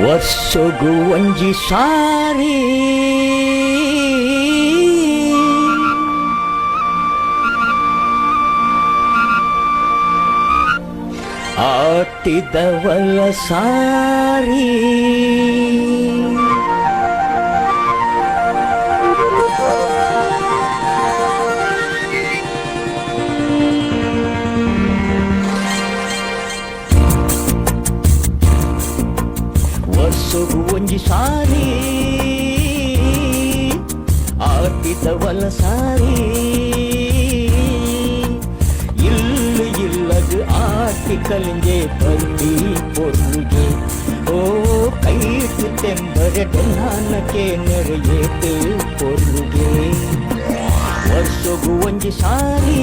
ವರ್ಷಗು ಒಂಜಿ ಸಾರಿ ಆಟಿದವಲ ಸಾರಿ. ವರ್ಷಗು ಒಂಜಿ ಸಾರಿ ಆಟಿದವಲ ಸಾರಿ. ಇಲ್ಲು ಇಲ್ಲದು ಆಟಿ ಕಲಿಂಜೆ ಬರ್ತಿ ಪೊರ್ಲುಗೆ. ಓ ಕೈಟು ತೆಂಬರೆ ನಾನಕೆ ನೆರೆಯೇತು ಪೊರ್ಲುಗೆ. ವರ್ಷಗು ಒಂಜಿ ಸಾರಿ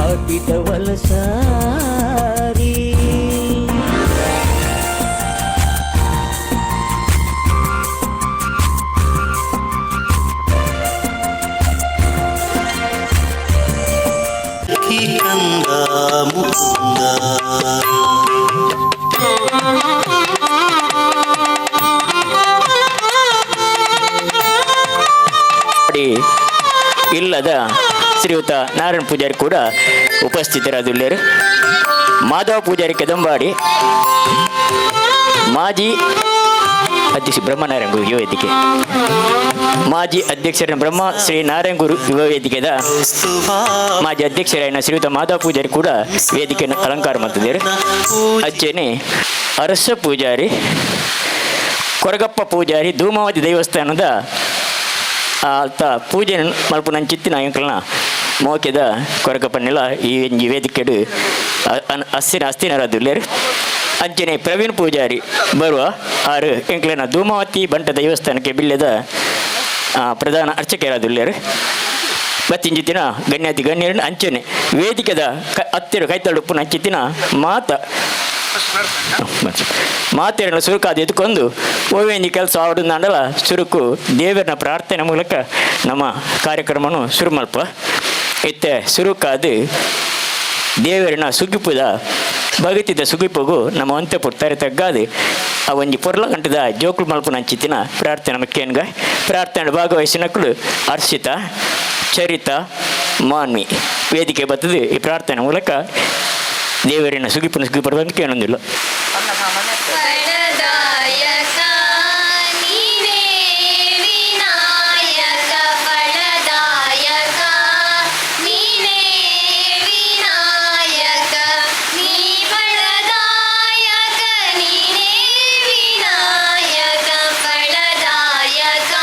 ಆಟಿದವಲ ಸಾರಿ. ಕಂದ ಮುಕುಂದ. ಮಾಡಿ ಇಲ್ಲದ ಶ್ರೀಯುತ ನಾರಾಯಣ ಪೂಜಾರಿ ಕೂಡ ಉಪಸ್ಥಿತರಾದುಳ್ಳರು. ಮಾಧವ ಪೂಜಾರಿ ಕೆದಂಬಾಡಿ, ಮಾಜಿ ಅಧ್ಯಕ್ಷ ಬ್ರಹ್ಮನಾರಾಯಣ ಗುರು ಯುವ ವೇದಿಕೆ, ಮಾಜಿ ಅಧ್ಯಕ್ಷರ ಬ್ರಹ್ಮ ಶ್ರೀ ನಾರಾಯಣ ಗುರು ಯುವ ವೇದಿಕೆದ ಮಾಜಿ ಅಧ್ಯಕ್ಷರಾಯನ ಶ್ರೀಯುತ ಮಾಧವ ಪೂಜಾರಿ ಕೂಡ ವೇದಿಕೆಯನ್ನು ಅಲಂಕಾರ ಮಾಡ್ತಿದ್ದಾರೆ. ಅಚ್ಚೇನೆ ಅರಸ ಪೂಜಾರಿ, ಕೊರಗಪ್ಪ ಪೂಜಾರಿ, ಧೂಮಾವತಿ ದೇವಸ್ಥಾನದ ಆತ ಪೂಜೆ ಮಲ್ಪುನಂಚಿತ್ತಿನ ಎಂಕಲ್ನ ಮೋಕೆದ ಕೊರಗಪ್ಪನೆಲ್ಲ ಈ ಒಂಜಿ ವೇದಿಕೆಡು ಅಸ್ತಿನ ಅಸ್ತಿನರದುಲ್ಲೇರು. ಅಂಚನೆ ಪ್ರವೀಣ್ ಪೂಜಾರಿ ಬರುವ ಆರು ಎಂಕ್ಲೆನ ಧೂಮಾವತಿ ಬಂಟ ದೇವಸ್ಥಾನಕ್ಕೆ ಬಿಲ್ಲೆದ ಪ್ರಧಾನ ಅರ್ಚಕರಾದುಲ್ಲೇರು. ಬತ್ತಿಂಚಿತ್ತಿನ ಗಣ್ಯಾತಿ ಗಣ್ಯರನ್ನು, ಅಂಚನೆ ವೇದಿಕೆದ ಹತ್ತಿರ ಕೈತಳುಪ್ಪುನ ಅಂಚಿತ್ತಿನ ಮಾತ ಮಾತೆರನ್ನು ಸುರುಕಾದ ಎತ್ಕೊಂಡು ಓವೇಂಜಿ ಕೆಲಸ ಆವಡುಂದಾಂಡಲ ಸುರುಕು ದೇವರನ ಪ್ರಾರ್ಥನೆ ಮೂಲಕ ನಮ್ಮ ಕಾರ್ಯಕ್ರಮವನ್ನು ಶುರು ಮಲ್ಪ. ಇತ್ತೆ ಸುರುಕಾದು ದೇವರನ ಸುಗಿಪುದ ಭಗತಿದ ಸುಗಿಪುಗು ನಮ್ಮ ಅಂತ್ಯ ಪುರ್ತಾರೆ ತಗ್ಗಾದು ಆ ಒಂಜಿ ಪೊರ್ಲ ಗಂಟದ ಜೋಕುಲು ಮಲ್ಪುನ ಅಂಚಿತ್ತಿನ ಪ್ರಾರ್ಥನೆ ಮುಖ್ಯನ್ಗ. ಪ್ರಾರ್ಥನೆ ಭಾಗವಹಿಸಿನಕ್ಕಳು ಹರ್ಷಿತ, ಚರಿತ, ಮಾನ್ವಿ ವೇದಿಕೆ ಬರ್ತದೆ. ಈ ಪ್ರಾರ್ಥನೆ ಮೂಲಕ ದೇವರಿನ ಸುಗಿಪುನ ಸುಗಿಪಡುವಂತ ಕೇಳೊಂದಿಲ್ಲ. ಫಲದಾಯಕ ನೀನೇ ವಿನಾಯಕ, ಫಲದಾಯಕ ನೀನೇ ವಿನಾಯಕ, ನೀ ಫಲದಾಯಕ ನೀನೇ ವಿನಾಯಕ, ಫಲದಾಯಕ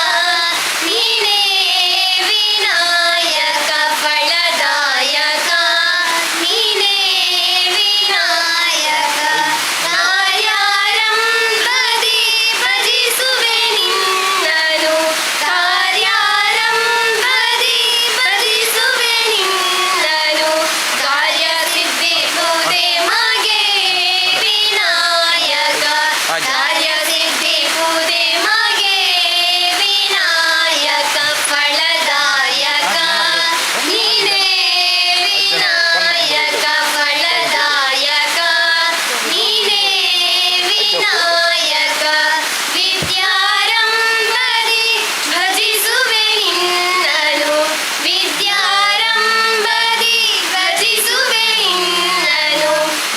ನೀನೇ ವಿನಾಯಕ, ಫಲದಾಯಕ ನೀನೇ ವಿನಾಯಕ. ಕಾರ್ಯಾರಂಭದಿ ಭಜಿಸುವೆ ನಿನ್ನನು, ಕಾರ್ಯಾರಂಭದಿ ಭಜಿಸುವೆ ನಿನ್ನನು, ಕಾರ್ಯ ಸಿದ್ಧಿಪುದೆ ಮಗೆ ವಿನಾಯಕ, ಕಾರ್ಯ ಸಿದ್ಧಿಪುದೆ ಮಗೆ ವಿನಾಯಕ. ಫಲದಾಯಕ ನೀನೇ ವಿನಾಯಕ, ಫಲದಾಯಕ ನೀನೇ ವಿನಾಯಕ. ವಿದ್ಯಾರಂಭದಿ ಭಜಿಸುವೆ ನಿನ್ನನು, ವಿದ್ಯಾರಂಭದಿ ಭಜಿಸುವೆ ನಿನ್ನನು,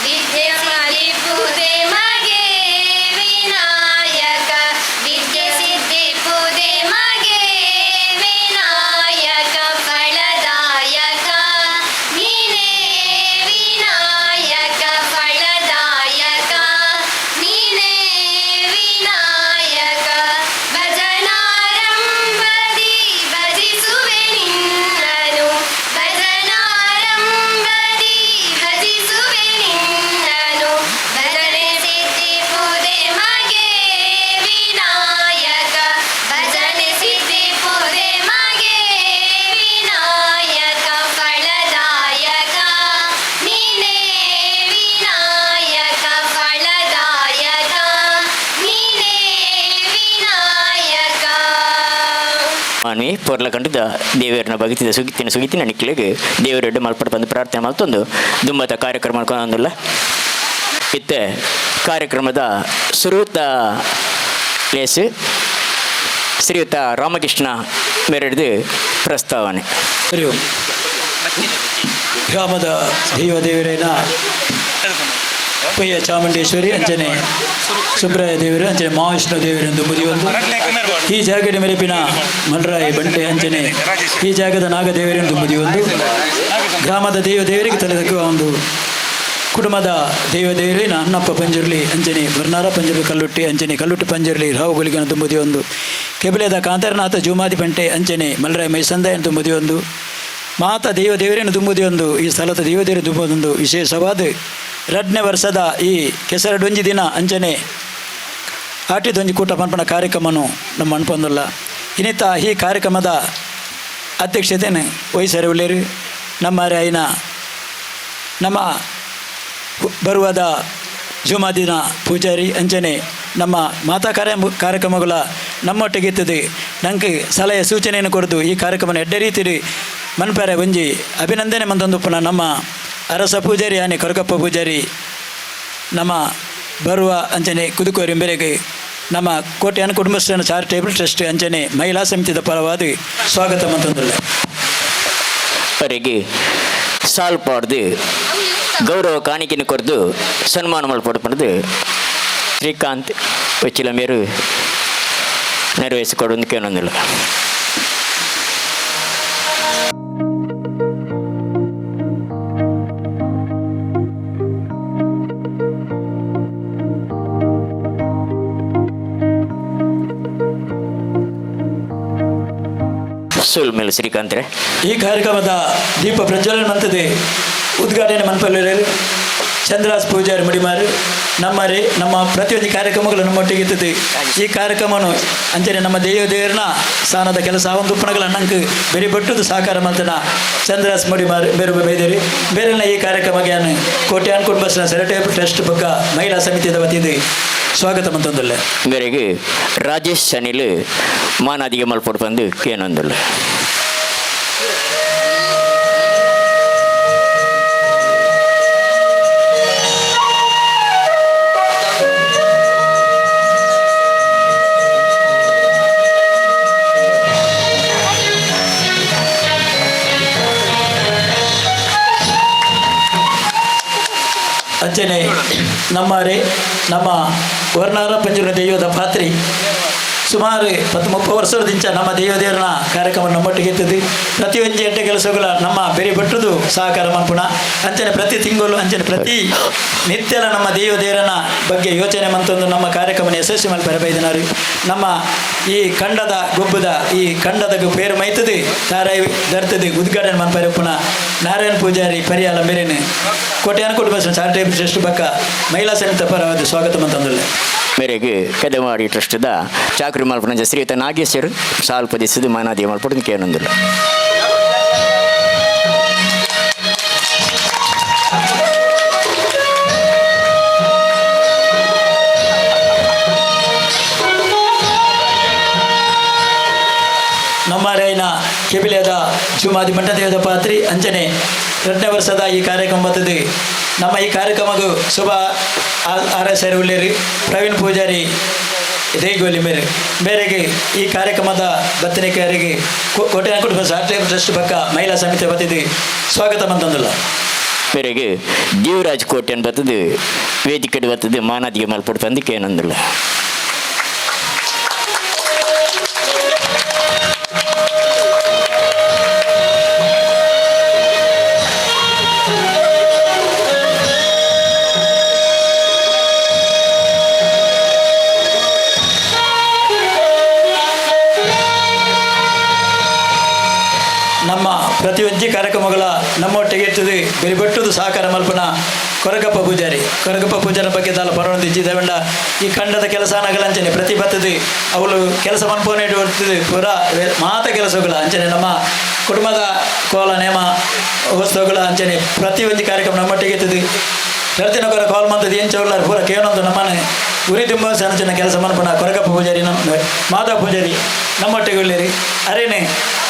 ವಿದ್ಯೆ ಸಿದ್ಧಿಪುದೆ ಮಗೆ ವಿನಾಯಕ, ವಿದ್ಯೆ ಸಿದ್ಧಿಪುದೆ ಮಗೆ ವಿನಾಯಕ. ಫಲದಾಯಕ ನೀನೇ ವಿನಾಯಕ, ಫಲದಾಯಕ ನೀನೇ ವಿನಾಯಕ. ಭಜನಾರಂಭದಿ ಭಜಿಸುವೆ ನಿನ್ನನು, ಭಜನಾರಂಭದಿ ಭಜಿಸುವೆ ನಿನ್ನನು, ಭಜನೆ ಸಿದ್ಧಿಪುದೆ ಮಗೆ ವಿನಾಯಕ, ಭಜನೆ ಸಿದ್ಧಿಪುದೆ ಮಗೆ ವಿನಾಯಕ. ಫಲದಾಯಕ ನೀನೇ ವಿನಾಯಕ, ಫಲದಾಯಕ ನೀನೇ ವಿನಾಯಕ. ಮಾನ್ವಿ ಪೊರ್ಲ ಕಂಡದ ದೇವರನ್ನ ಭಗತಿದ ಸುಗಿತಿನ ಸುಗಿತಿನ ನಿಕ್ಲೆಗ್ ದೇವರೆಡ್ಡು ಮಲ್ಪಡ ಬಂದು ಪ್ರಾರ್ಥನೆ ಮಲ್ತೊಂದು ದುಂಬತ ಕಾರ್ಯಕ್ರಮ ಮಾಡ್ಕೊಂಡೊಂದುಲ್ಲ. ಇತ್ತೆ ಕಾರ್ಯಕ್ರಮದ ಸುರೂತ ಲೇಸು ಶ್ರೀಯುತ ರಾಮಕೃಷ್ಣ ಮೆರೆಡ್ದು ಪ್ರಸ್ತಾವನೆ. ಹರಿ ಓಂ. ಗ್ರಾಮದ ದೈವ ದೇವರೇನ ಪಯ್ಯ ಚಾಮುಂಡೇಶ್ವರಿ ಅಂಚನೆ ಸುಬ್ರಾಯ ದೇವರು ಅಂಚನೆ ಮಹಾವಿಷ್ಣು ದೇವರೆಂದು ಮುದಿಯೊಂದು ಈ ಜಾಗದ ಮೆರಪಿನ ಮಲ್ರಾಯ ಬಂಟೆ ಅಂಚನೆ ಈ ಜಾಗದ ನಾಗದೇವರೆಂದು ಮುದಿಯೊಂದು ಗ್ರಾಮದ ದೈವ ದೇವರಿಗೆ ತಲೆದಕ್ಕುವ ಒಂದು ಕುಟುಂಬದ ದೈವ ದೇವರೇನ ಅಣ್ಣಪ್ಪ ಪಂಜುರ್ಲಿ ಅಂಚನೆ ಬರ್ನಾರ ಪಂಜುರ್ಲಿ ಕಲ್ಲುಟ್ಟಿ ಅಂಚನೆ ಕಲ್ಲುಟ್ಟಿ ಪಂಜುರ್ಲಿ ರಾವು ಗುಲಿಗನ ತುಂಬುದಿಯೊಂದು ಕೆಬಲೆದ ಕಾಂತರನಾಥ ಜುಮಾದಿ ಬಂಟೆ ಅಂಚನೆ ಮಲ್ರಾಯ ಮೈಸಂದಾಯನ ತುಂಬುದಿಯೊಂದು ಮಾತ ದೈವ ದೇವರೇನು ತುಂಬುದಿಯೊಂದು ಈ ಸ್ಥಳದ ದೈವ ದೇವರು ತುಂಬುದೊಂದು ವಿಶೇಷವಾದ ರಡ್ನೇ ವರ್ಷದ ಈ ಕೆಸರಡೊಂಜಿ ದಿನ ಅಂಚನೆ ಆಟಿದೊಂಜಿ ಕೂಟ ಪನ್ಪನ ಕಾರ್ಯಕ್ರಮನು ನಮ್ಮ ಅನ್ಪೊಂದುಲ್ಲ. ಇನ್ನಿತ ಈ ಕಾರ್ಯಕ್ರಮದ ಅಧ್ಯಕ್ಷತೆಯನ್ನು ವಹಿಸರೆ ಉಳ್ಳೇರು ನಮ್ಮ ರಾಯಿನ ನಮ್ಮ ಬರುವಾದ ಜುಮಾದಿನ ಪೂಜಾರಿ ಅಂಚನೆ ನಮ್ಮ ಮಾತಾ ಕಾರ್ಯಕ್ರಮಗಳ ನಮ್ಮೊಟ್ಟಿಗೆ ಇತ್ತದೆ. ನಂಗೆ ಸಲಹೆ ಸೂಚನೆಯನ್ನು ಕೊಡದು ಈ ಕಾರ್ಯಕ್ರಮನ ಎಡ್ಡೆ ರೀತಿಯಲ್ಲಿ ಮನ್ಪರೆ ಒಂಜಿ ಅಭಿನಂದನೆ ಮಂತೊಂದುಪ್ಪುನ ನಮ್ಮ ಅರಸ ಪೂಜಾರಿ ಆನೆ ಕೊರಕಪ್ಪ ಪೂಜಾರಿ ನಮ್ಮ ಬರುವ ಅಂಚನೆ ಕುದುಕೋರಿ ಮೇರೆಗೆ ನಮ್ಮ ಕೋಟ್ಯಾನ ಕುಟುಂಬಸ್ಥನ ಚಾರಿಟೇಬಲ್ ಟ್ರಸ್ಟ್ ಅಂಚನೆ ಮಹಿಳಾ ಸಮಿತಿದ ಪರವಾದ ಸ್ವಾಗತ ಮಂತೊಂದುಲ್ಲ. ಅವರಿಗೆ ಸಾಲ್ ಪಾಡ್ದು ಗೌರವ ಕಾಣಿಕೆಯನ್ನು ಕೊರೆದು ಸನ್ಮಾನ ಮಲ್ಪಡ್ಪಂದು ಶ್ರೀಕಾಂತ್ ವಚ್ಚಿಲ ಮೇರು ನೆರವೇರಿಸಿಕೊಡೋದು ಕೇಳೊಂದಿಲ್ಲ. ಸುಲ್ ಮೇಲೆ ಶ್ರೀಕಾಂತ್ರೆ. ಈ ಕಾರ್ಯಕ್ರಮದ ದೀಪ ಪ್ರಜ್ವಲನೆ ಮಂತದೆ ಉದ್ಘಾಟನೆ ಮನ್ಪಲ್ಲೇರು ಚಂದ್ರಾಸ್ ಪೂಜಾರಿ ಮುಡಿಮಾರು ನಮ್ಮರೆ ನಮ್ಮ ಪ್ರತಿಯೊಂದು ಕಾರ್ಯಕ್ರಮಗಳು ನಮ್ಮೊಟ್ಟಿಗೆ ಇರ್ತದೆ. ಈ ಕಾರ್ಯಕ್ರಮನು ಅಂಚನೆ ನಮ್ಮ ದೇವ ದೇವರನ ಸ್ಥಾನದ ಕೆಲಸ ಒಂದು ಉಪ್ಪಣಗಳ ನಂಗೆ ಬೇರೆ ಬಟ್ಟುದು ಸಹಕಾರ ಮಲ್ತನ ಚಂದ್ರಾಸ್ ಮುಡಿಮಾರು ಬೇರೆ ಬೈದೇರಿ ಬೇರೆಲ್ಲ ಈ ಕಾರ್ಯಕ್ರಮಕ್ಕೆ ಕೋಟ್ಯಾನ್ ಕುಟುಂಬಸ್ಥನ ಸೆರೆಟೇಬಲ್ ಟ್ರಸ್ಟ್ ಬಗ್ಗ ಮಹಿಳಾ ಸಮಿತಿಯ ವತಿಯಿಂದ ಸ್ವಾಗತ ಮಂತೊಂದುಲ್ಲೆ. ಮೇರೆಗೆ ರಾಜೇಶ್ ಅನಿಲ್ ಮಾನಾದಿಗೆ ಮಲ್ಪೊಡು ಬಂದು ಕೇನೊಂದುಲ್ಲ. ಅಂಚನೆ ನಮ್ಮರೆ ನಮ್ಮ ವರ್ಣಾರ ಪಂಜುರ ದೈವದ ಪಾತ್ರಿ ಸುಮಾರು 30 ವರ್ಷದಿಂದ ನಮ್ಮ ದೈವ ದೇವರನ ಕಾರ್ಯಕ್ರಮ ನಮ್ಮೊಟ್ಟಿಗೆ ಇರ್ತದೆ. ಪ್ರತಿಯೊಂದು ಎಡ್ಡೆ ಕೆಲಸಗಳ ನಮ್ಮ ಬೇರೆ ಭಟ್ಟದು ಸಹಕಾರ ಮನ್ಪುಣ ಅಂಚನೆ ಪ್ರತಿ ತಿಂಗಳು ಅಂಚನೆ ಪ್ರತಿ ನಿತ್ಯಲ ನಮ್ಮ ದೈವ ದೇವರನ ಬಗ್ಗೆ ಯೋಚನೆ ಮಂತೊಂದು ನಮ್ಮ ಕಾರ್ಯಕ್ರಮ ಯಶಸ್ವಿ ಮಲ್ಪರೆ ಬೈದಿನಾರು. ನಮ್ಮ ಈ ಕಂಡದ ಗೊಬ್ಬದ ಈ ಕಂಡದ ಪೇರು ಮೈತದೆ ತಾರಾಯಿ ದರ್ತದೆ ಉದ್ಘಾಟನೆ ಮನ್ಪರೆ ಪುನಃ ನಾರಾಯಣ ಪೂಜಾರಿ ಪರಿಯಾಲ ಮೇರೇನು ಕೋಟ್ಯಾನ ಕುಟುಂಬ ಚಾರಿಟೇಬಲ್ ಟ್ರಸ್ಟ್ ಬಕ್ಕ ಮಹಿಳಾ ಸಮಿತಿ ಪರವಾದ ಸ್ವಾಗತ ಮಂತಂದುಲ್ಲೆ. ಮೇರೆಗೆ ಕೆದಮಾಡಿ ಟ್ರಸ್ಟ್ದ ಚಾಕ್ರಿ ಮಲ್ಪನಂಜ ಶ್ರೀಯುತ ನಾಗೇಶ್ವರ್ ಸಾಲ್ ಪದಿಸಿದ ಮಾನಾದಿ ಮಲ್ಪೊಡು ಕೇನೊಂದುಲ್ಲ. ನಮ್ಮ ರೈನ ಕೆಬಿಲೆದ ಜುಮಾದಿ ಮಂಟದೇವದ ಪಾತ್ರಿ ಅಂಚನೆ ಎರಡನೇ ವರ್ಷದ ಈ ಕಾರ್ಯಕ್ರಮ ಬರ್ತದೆ. ನಮ್ಮ ಈ ಕಾರ್ಯಕ್ರಮಕ್ಕೂ ಶುಭ ಆರ್ ಎಸ್ ಉಳ್ಳೇರಿ ಪ್ರವೀಣ್ ಪೂಜಾರಿ ದೇಗೋಲಿ ಮೇರೆ ಮೇರೆಗೆ ಈ ಕಾರ್ಯಕ್ರಮದ ಬತ್ತನಿಕೆಯರಿಗೆ ಕೋಟೆ ಕುಟುಂಬ ಚಾರಿಟೇಬಲ್ ಟ್ರಸ್ಟ್ ಪಕ್ಕ ಮಹಿಳಾ ಸಮಿತಿ ಬತ್ತಿದೆ ಸ್ವಾಗತ ಮಂತಂದುಲ್ಲ. ಮೇರೆಗೆ ದೇವರಾಜ್ ಕೋಟೆ ಬರ್ತದೆ ವೇದಿಕೆ ಬರ್ತದೆ ಮಾನಾದಿಗೆ ಮಲ್ಪೊಡು ತಂದು ಕೇನೊಂದುಲ್ಲ. ನಮ್ಮ ಪ್ರತಿಯೊಂದು ಕಾರ್ಯಕ್ರಮಗಳ ನಮ್ಮೊಟ್ಟಿಗೆ ಇರ್ತದೆ ಬೇರೆ ಬಟ್ಟುದು ಸಹಕಾರ ಮಲ್ಪನ ಕೊರಗಪ್ಪ ಪೂಜಾರಿ ಕೊರಗಪ್ಪ ಪೂಜಾರ ಬಗ್ಗೆ ದಾಲ ಪರವೊಂದು ಇಜ್ಜಿದ ಈ ಕಂಡದ ಕೆಲಸ ಅಂಚನೆ ಪ್ರತಿ ಬರ್ತದೆ ಅವಳು ಕೆಲಸ ಮನ್ಪೋನೆ ಬರ್ತದೆ ಪೂರ ಮಾತ ಕೆಲಸಗಳ ಅಂಚನೆ ನಮ್ಮ ಕುಟುಂಬದ ಕೋಲ ನೇಮ ವಸ್ತುಗಳ ಅಂಚನೆ ಪ್ರತಿಯೊಂದು ಕಾರ್ಯಕ್ರಮ ನಮ್ಮೊಟ್ಟಿಗೆ ಇರ್ತದೆ. ಪ್ರತಿನ ಕೊರ ಕಾಲ್ ಮಂತದ್ದು ಏನು ಚೌಲಾರ ಪೂರ ಕೇಳೊಂದು ನಮ್ಮನೆ ಉರಿ ತುಂಬ ಸಣ್ಣ ಚಿನ್ನ ಕೆಲಸ ಮನ್ಪನ ಕೊರಗಪ್ಪ ಪೂಜಾರಿ ನಮ್ಮ ಮಾಧವ ಪೂಜಾರಿ ನಮ್ಮೊಟ್ಟಿಗೆ ಉಳ್ಳೇರಿ ಅರೇನೆ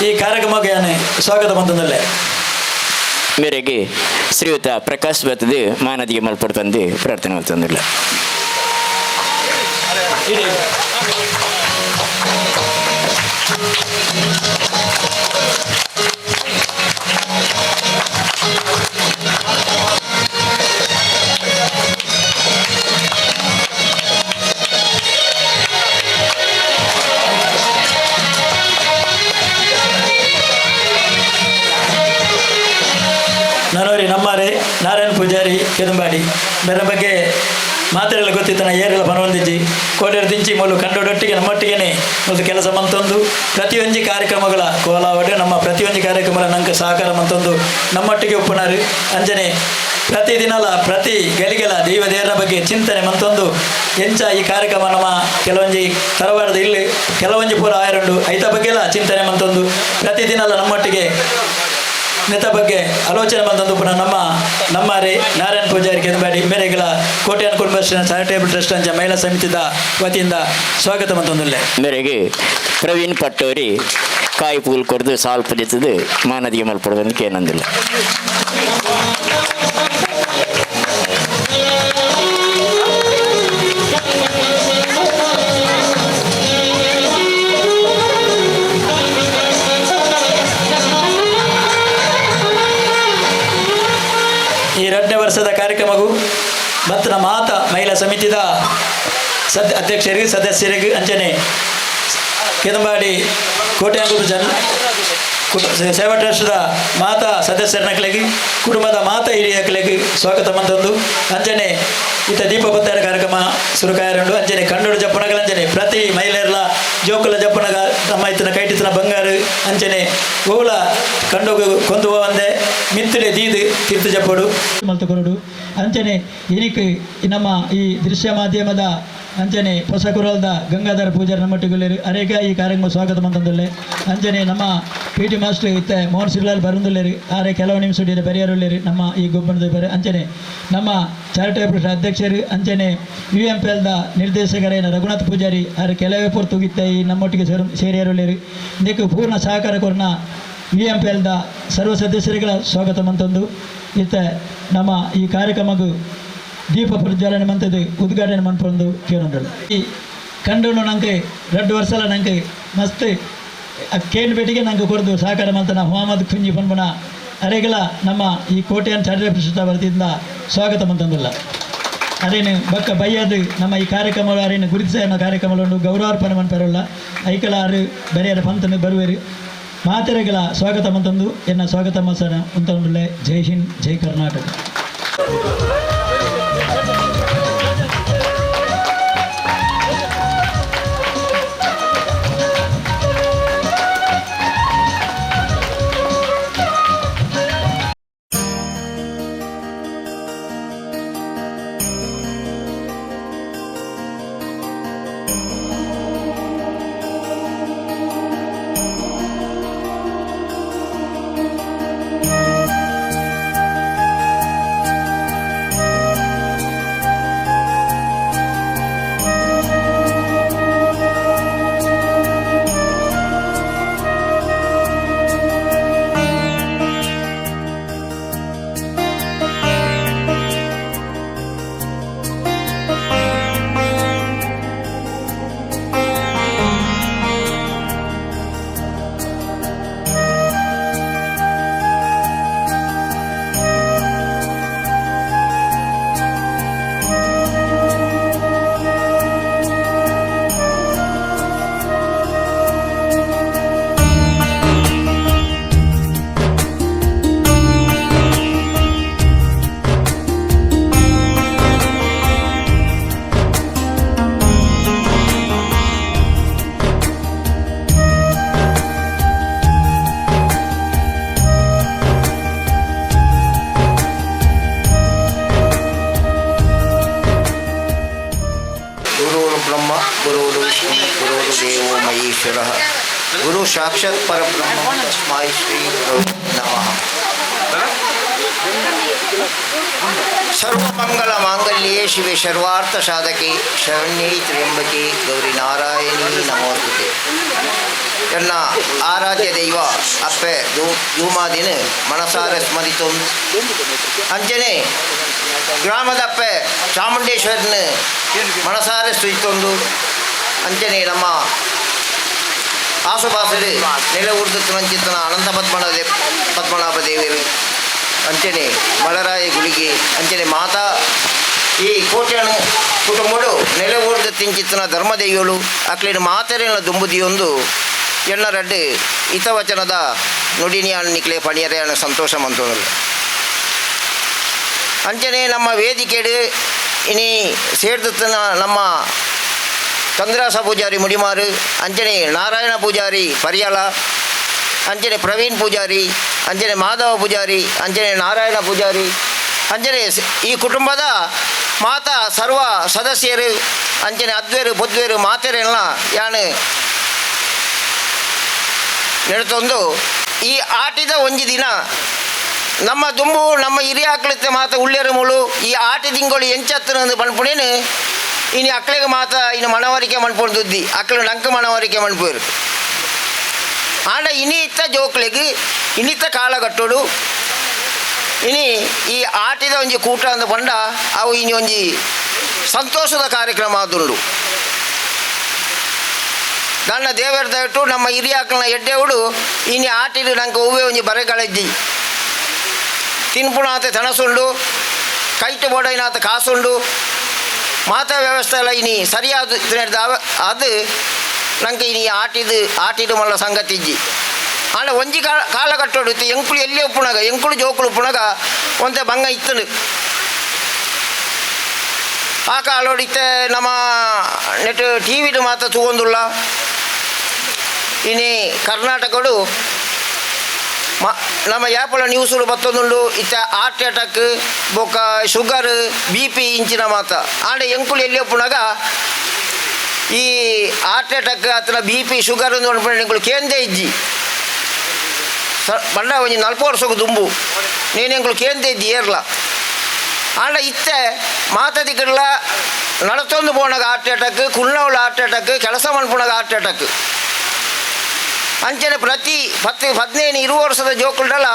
ಈ ಕಾರ್ಯಕ್ರಮಕ್ಕೆ ಸ್ವಾಗತ ಬಂತಂದಲ್ಲೇ. ಮೇರೆಗೆ ಶ್ರೀಯುತ ಪ್ರಕಾಶ್ ಬತ್ತದು ಮಾನದಿಗೆ ಮಲ್ಪಡ್ತಂದು ಪ್ರಾರ್ಥನೆ ಮಾಡ್ತಂದಿಲ್ಲ. ನನೋರಿ ನಮ್ಮಾರೆ ನಾರಾಯಣ ಪೂಜಾರಿ ಕೆದಂಬಾಡಿ ಬೇರೆ ಬಗ್ಗೆ ಮಾತೆಲ್ಲ ಗೊತ್ತಿತ್ತು. ನಾ ಏರೆಲ್ಲ ಬನವಂದಿಜ್ಜಿ ಕೋಟೆರ್ ದಿಂಚಿ ಮೂಲು ಕಂಡೋಡೊಟ್ಟಿಗೆ ನಮ್ಮೊಟ್ಟಿಗೆನೆ ಒಂದು ಕೆಲಸ ಮಂತೊಂದು ಪ್ರತಿಯೊಂಜಿ ಕಾರ್ಯಕ್ರಮಗಳ ಕೋಲಾವಡೆ ನಮ್ಮ ಪ್ರತಿಯೊಂಜಿ ಕಾರ್ಯಕ್ರಮಗಳ ನಂಗೆ ಸಹಕಾರ ಮಂತೊಂದು ನಮ್ಮೊಟ್ಟಿಗೆ ಉಪ್ಪುನಾರು. ಅಂಜನೆ ಪ್ರತಿದಿನಲ ಪ್ರತಿ ಗಲಿಗೆಲ ದೈವ ದೇವರ ಬಗ್ಗೆ ಚಿಂತನೆ ಮಂತೊಂದು ಎಂಚ ಈ ಕಾರ್ಯಕ್ರಮ ನಮ್ಮ ಕೆಲವೊಂಜಿ ತರವಾಡದ ಇಲ್ಲಿ ಕೆಲವೊಂಜಿ ಪೂರ ಆಯರುಂಡು ಐತ ಬಗ್ಗೆಲ ಚಿಂತನೆ ಮಂತೊಂದು ಪ್ರತಿದಿನಲ ನಮ್ಮೊಟ್ಟಿಗೆ ನೆತ ಬಗ್ಗೆ ಆಲೋಚನೆ ಬಂದಂದು ಪುನಃ ನಮ್ಮ ನಮ್ಮಾರಿ ನಾರಾಯಣ ಪೂಜಾರಿ ಕೆಂಬಾಡಿ ಮೇರೆಗಳ ಕೋಟ್ಯಾನ್ ಕುಟುಂಬ ಚಾರಿಟೇಬಲ್ ಟ್ರಸ್ಟ್ ಅಂಚ ಮಹಿಳಾ ಸಮಿತಿದ ವತಿಯಿಂದ ಸ್ವಾಗತ ಮಂತೊಂದುಲ್ಲೆ. ಮೇರೆಗೆ ಪ್ರವೀಣ್ ಪಟ್ಟೋರಿ ಕಾಯಿ ಪೂಲ್ ಕೊಡ್ದು ಸಾಲ್ ಪದಿತದು ಮಾನದಿಗೆ ಮಲ್ಪಡ್ದಕ್ಕೆ ಏನಂದಿಲ್ಲ. ಈ 2ನೇ ವರ್ಷದ ಕಾರ್ಯಕ್ರಮಗೂ ಮತ್ತು ನಮ್ಮ ಮಾತ ಮಹಿಳಾ ಸಮಿತಿದ ಅಧ್ಯಕ್ಷರಿಗೆ ಸದಸ್ಯರಿಗೆ ಅಂಚನೆ ಕೆದಂಬಾಡಿ ಕೋಟ್ಯಾಂಗೂರು ಜನ ಸೇವಾ ಟ್ರಸ್ಟ್ದ ಮಾತಾ ಸದಸ್ಯರ ನಕಲಿಗೆ ಕುಟುಂಬದ ಮಾತಾ ಹಿರಿಯಕ್ಲಿಗೆ ಸ್ವಾಗತ ಮಂತಂದು ಅಂಚನೆ ಇತ್ತ ದೀಪ ಪತ್ತಾರ ಕಾರ್ಯಕ್ರಮ ಸುರುಕಾಯರುಂಡು. ಅಂಚನೆ ಕಂಡೋಡು ಜಪ್ಪನಗಳ ಅಂಚನೆ ಪ್ರತಿ ಮಹಿಳೆಯರ ಜೋಕುಲ ಜಪ್ಪನಗ ನಮ್ಮ ಇತ್ತಿನ ಕೈಟಿತ್ತಿನ ಬಂಗಾರು ಅಂಚನೆ ಓಲ ಕಂಡೋಗು ಕೊಂದು ಒಂದೆ ಮಿತ್ತಡೆ ದೀದು ತೀರ್ಥ ಜಪ್ಪಡು ಮಲ್ತಕೊರಡು. ಅಂಚನೆ ಇನಿಕ್ ನಮ್ಮ ಈ ದೃಶ್ಯ ಮಾಧ್ಯಮದ ಅಂಚನೆ ಹೊಸಕುರಲ್ದ ಗಂಗಾಧರ ಪೂಜಾರಿ ನಮ್ಮೊಟ್ಟಿಗುಲ್ಲೇರು ಅರೇಗ ಈ ಕಾರ್ಯಕ್ರಮ ಸ್ವಾಗತ ಮಂತಂದುಲ್ಲೆ. ಅಂಚನೆ ನಮ್ಮ ಪಿ ಟಿ ಮಾಸ್ಟರ್ ಇತ್ತೆ ಮೋಹನ್ ಸಿರ್ಲಾಲ್ ಬರಂದುಲ್ಲೇರು ಆರೆ ಕೆಲವು ನಿಮಿಷ ಬರಿಯರುಲ್ಲೇರು ನಮ್ಮ ಈ ಗೊಬ್ಬರದ ಬರೆ. ಅಂಚನೆ ನಮ್ಮ ಚಾರಿಟೇಬಲ್ ಅಧ್ಯಕ್ಷರು ಅಂಚನೆ ಯು ಎಂ ಪಿ ಎಲ್ದ ನಿರ್ದೇಶಕರೇನ ರಘುನಾಥ್ ಪೂಜಾರಿ ಆರೆ ಕೆಲವೇ ಪೊರ್ತು ಇತ್ತೆ ಈ ನಮ್ಮೊಟ್ಟಿಗೆ ಸೇರಿಯರುಲ್ಲೇರು. ಇದಕ್ಕೆ ಪೂರ್ಣ ಸಹಕಾರ ಕೊರ್ನ ಯು ಎಂ ಪಿ ಎಲ್ದ ಸರ್ವ ಸದಸ್ಯರುಗಳ ಸ್ವಾಗತ ಮಂತಂದು ಇತ್ತೆ ನಮ್ಮ ಈ ಕಾರ್ಯಕ್ರಮಕ್ಕೂ ದೀಪ ಪ್ರಜ್ವಲನೆ ಮಂತದ್ದು ಉದ್ಘಾಟನೆ ಮನ್ಪೊಂದು ಕೇಳೊಂಡಳು. ಈ ಕಂಡೋನು ನಂಗೆ 2 ವರ್ಷಲ ನಂಗೆ ಮಸ್ತ್ ಕೇಂದ್ರ ಭೇಟಿಗೆ ನಂಗೆ ಕೊರದು ಸಹಕಾರ ಮಂತನ ಮೊಹಮ್ಮದ್ ಕುಂಜಿ ಪನ್ಪುನ ಅರೆಗಳ ನಮ್ಮ ಈ ಕೋಟೆಯನ್ನು ಚಾರಿಟೇಬಲ್ ಟ್ರಸ್ಟ್ ವತಿಯಿಂದ ಸ್ವಾಗತ ಮಂತಂದಿಲ್ಲ. ಅರೇನು ಬಕ್ಕ ಬೈಯದು ನಮ್ಮ ಈ ಕಾರ್ಯಕ್ರಮ ಅರೇನು ಗುರುತಿಸ ಕಾರ್ಯಕ್ರಮಗಳನ್ನು ಗೌರವಾರ್ಪಣೆ ಮನ್ಪರಲ್ಲ ಐಕಲ ಆರು ಬರೆಯರ ಪಂತನು ಬರುವೇರು ಮಾತೆರೆಗಳ ಸ್ವಾಗತ ಮಂತಂದು ಎನ್ನ ಸ್ವಾಗತ ಮಸನ ಅಂತಂದುಲ್ಲೆ. ಜೈ ಹಿಂದ್, ಜೈ ಕರ್ನಾಟಕ. महेश्वरः गुरु साक्षात् परब्रह्म तस्मै श्री गुरवे नमः. सर्वमंगल मांगल्ये शिवे सर्वार्थ साधके शरण्ये त्र्यंबके गौरी नारायणी नमोस्तुते. ಎನ್ನ ಆರಾಧ್ಯ ದೈವ ಅಪ್ಪೆ ಜೂಮಾದಿನ ಮನಸಾರ ಸ್ಮರಿತೊಂದು ಅಂಚನೆ ಗ್ರಾಮದ ಅಪ್ಪೆ ಚಾಮುಂಡೇಶ್ವರನ ಮನಸಾರ ಸ್ತುತಿತೊಂದು ಅಂಚನೆ ನಮ್ಮ ಆಸುಪಾಸರು ನೆಲೆ ಉರ್ದುತ್ತಿನಂಚಿತ್ತನ ಅನಂತ ಪದ್ಮನಾಭ ದೇವರು ಅಂಚನೆ ಮಲರಾಯ ಗುಳಿಗೆ ಅಂಚನೆ ಮಾತಾ ಈ ಕೋಟ್ಯಾಣ ಕುಟುಂಬಡು ನೆಲೆ ಊರ್ದು ತಿಂಚಿತ್ತನ ಧರ್ಮದೈವಳು ಅಕ್ಲಿನ ಮಾತೆರೆನ ದುಂಬುದಿಯೊಂದು ಎಣ್ಣರಡ್ಡು ಹಿತವಚನದ ನುಡಿನಿಯಾನ್ ನಿಕ್ಲೆ ಪಣಿಯರೆ ಸಂತೋಷ ಮಂತೊಂದು ಅಂಚನೆ ನಮ್ಮ ವೇದಿಕೆಡು ಇನಿ ಸೇರ್ದುತ್ತನ ನಮ್ಮ ಚಂದ್ರಾಸ ಪೂಜಾರಿ ಮುಡಿಮಾರು ಅಂಚನೆ ನಾರಾಯಣ ಪೂಜಾರಿ ಪರಿಯಾಲ ಅಂಚನೆ ಪ್ರವೀಣ್ ಪೂಜಾರಿ ಅಂಚನೆ ಮಾಧವ ಪೂಜಾರಿ ಅಂಚನೆ ನಾರಾಯಣ ಪೂಜಾರಿ ಅಂಚನೆ ಈ ಕುಟುಂಬದ ಮಾತಾ ಸರ್ವ ಸದಸ್ಯರು ಅಂಚನೆ ಅದ್ವೇರು ಬೊದ್ವೇರು ಮಾತೆರೆಲ್ಲ ಯಾನು ನೆಡ್ತೊಂದು ಈ ಆಟಿದ ಒಂಜಿ ದಿನ ನಮ್ಮ ದುಂಬು ನಮ್ಮ ಹಿರಿಯ ಆಕಳಿತ ಮಾತ ಉಳ್ಳೇರು ಮುಳು ಈ ಆಟಿ ತಿಂಗಳು ಎಂಚತ್ತನ ಪನ್ಪುಣೇನು ಇನಿ ಅಕ್ಲೆಗ್ ಮಾತ ಇನ್ನು ಮನವರಿಕೆ ಮನ್ಪೊಂದುದ್ದಿ ಅಕ್ಲು ನಂಕ್ ಮನವರಿಕೆ ಮನ್ಪುವೆರು. ಆಂಡ ಇನಿತ್ತ ಜೋಕ್ಲೆಗ್ ಇನಿತ್ತ ಕಾಲಗಟ್ಟೋಡು ಇನಿ ಈ ಆಟಿದ ಒಂಜಿ ಕೂಟ ಅಂದ ಪಂಡ ಅವು ಇನಿ ಒಂಜಿ ಸಂತೋಷದ ಕಾರ್ಯಕ್ರಮ ಆದುಂಡು. ನನ್ನ ದೇವರ ದಯಟು ನಮ್ಮ ಹಿರಿಯಾಕಲ್ನ ಎಡ್ಡೆವುಡು ಇನಿ ಆಟಿಡು ನಂಗೆ ಒವ್ವೆ ಒಂಜಿ ಬರೆಗಳಜ್ಜಿ ತಿನ್ಪುಣಾತ ತಣಸುಂಡು ಕೈಟ್ ಬೋಡೈನಾತ ಕಾಸುಂಡು ಮಾತಾ ವ್ಯವಸ್ಥೆ ಎಲ್ಲ ಇನಿ ಸರಿಯಾದ ಅದು ನಂಗೆ ಇನಿ ಆಟಿದು ಆಟಿಡು ಮಲ್ಲ ಸಂಗತಿ ಇಜ್ಜಿ. ಆಂಡ ಒಂಜಿ ಕಾಲಘಟ್ಟೋಡು ಇತ್ತು ಎಂಕುಲು ಎಲ್ಲಿ ಉಪ್ಪುಣಗ ಎಂಕುಲು ಜೋಕುಲು ಉಪ್ಪುಣಗ ಒಂತೆ ಬಂಗ ಇತ್ತನು ಆ ಕಾಲೋಡು ಇತ್ತೆ ನಮ್ಮ ನೆಟ್ ಟಿ ವಿಡು ಮಾತ್ರ ತೂವೊಂದುಲ್ಲ ಇನಿ ಕರ್ನಾಟಕಡು ನಮ್ಮ ಯಾಪಲ ನ್ಯೂಸುಡು ಬತ್ತೊಂದುಂಡು ಇತ್ತೆ ಹಾರ್ಟ್ ಅಟ್ಯಾಕ್ ಬೊಕ್ಕ sugar B P ಇಂಚಿನ ಮಾತ. ಆಂಡ ಎಂಕುಲು ಎಲ್ಲಿ ಉಪ್ಪುನಗ ಈ ಹಾರ್ಟ್ ಅಟ್ಯಾಕ್ ಅತ್ತನ B P sugar ಎಂಕುಲು ಕೇಂದೇ ಇಜ್ಜಿ ಪಂಡ ಒಂಜಿ 40 ವರ್ಷಕ್ಕೆ ದುಂಬು ನೀನು ಎಂಕುಲು ಕೇಂದೇ ಇಜ್ಜಿ ಏರ್ಲ. ಆಂಡ ಇತ್ತೆ ಮಾತ ದಿಕ್ಕಡ್ಲ ನಡತೊಂದು ಪೋನಾಗ ಹಾರ್ಟ್ ಅಟ್ಯಾಕ್ ಕುಳ್ಳವಳ ಹಾರ್ಟ್ ಅಟ್ಯಾಕ್ ಕೆಲಸ ಮನ್ಪುನಾಗ ಹಾರ್ಟ್ ಅಟ್ಯಾಕ್ ಅಂಚನೆ ಪ್ರತಿ 10 15 20 ವರ್ಷದ ಜೋಕುಲ್ಡಲ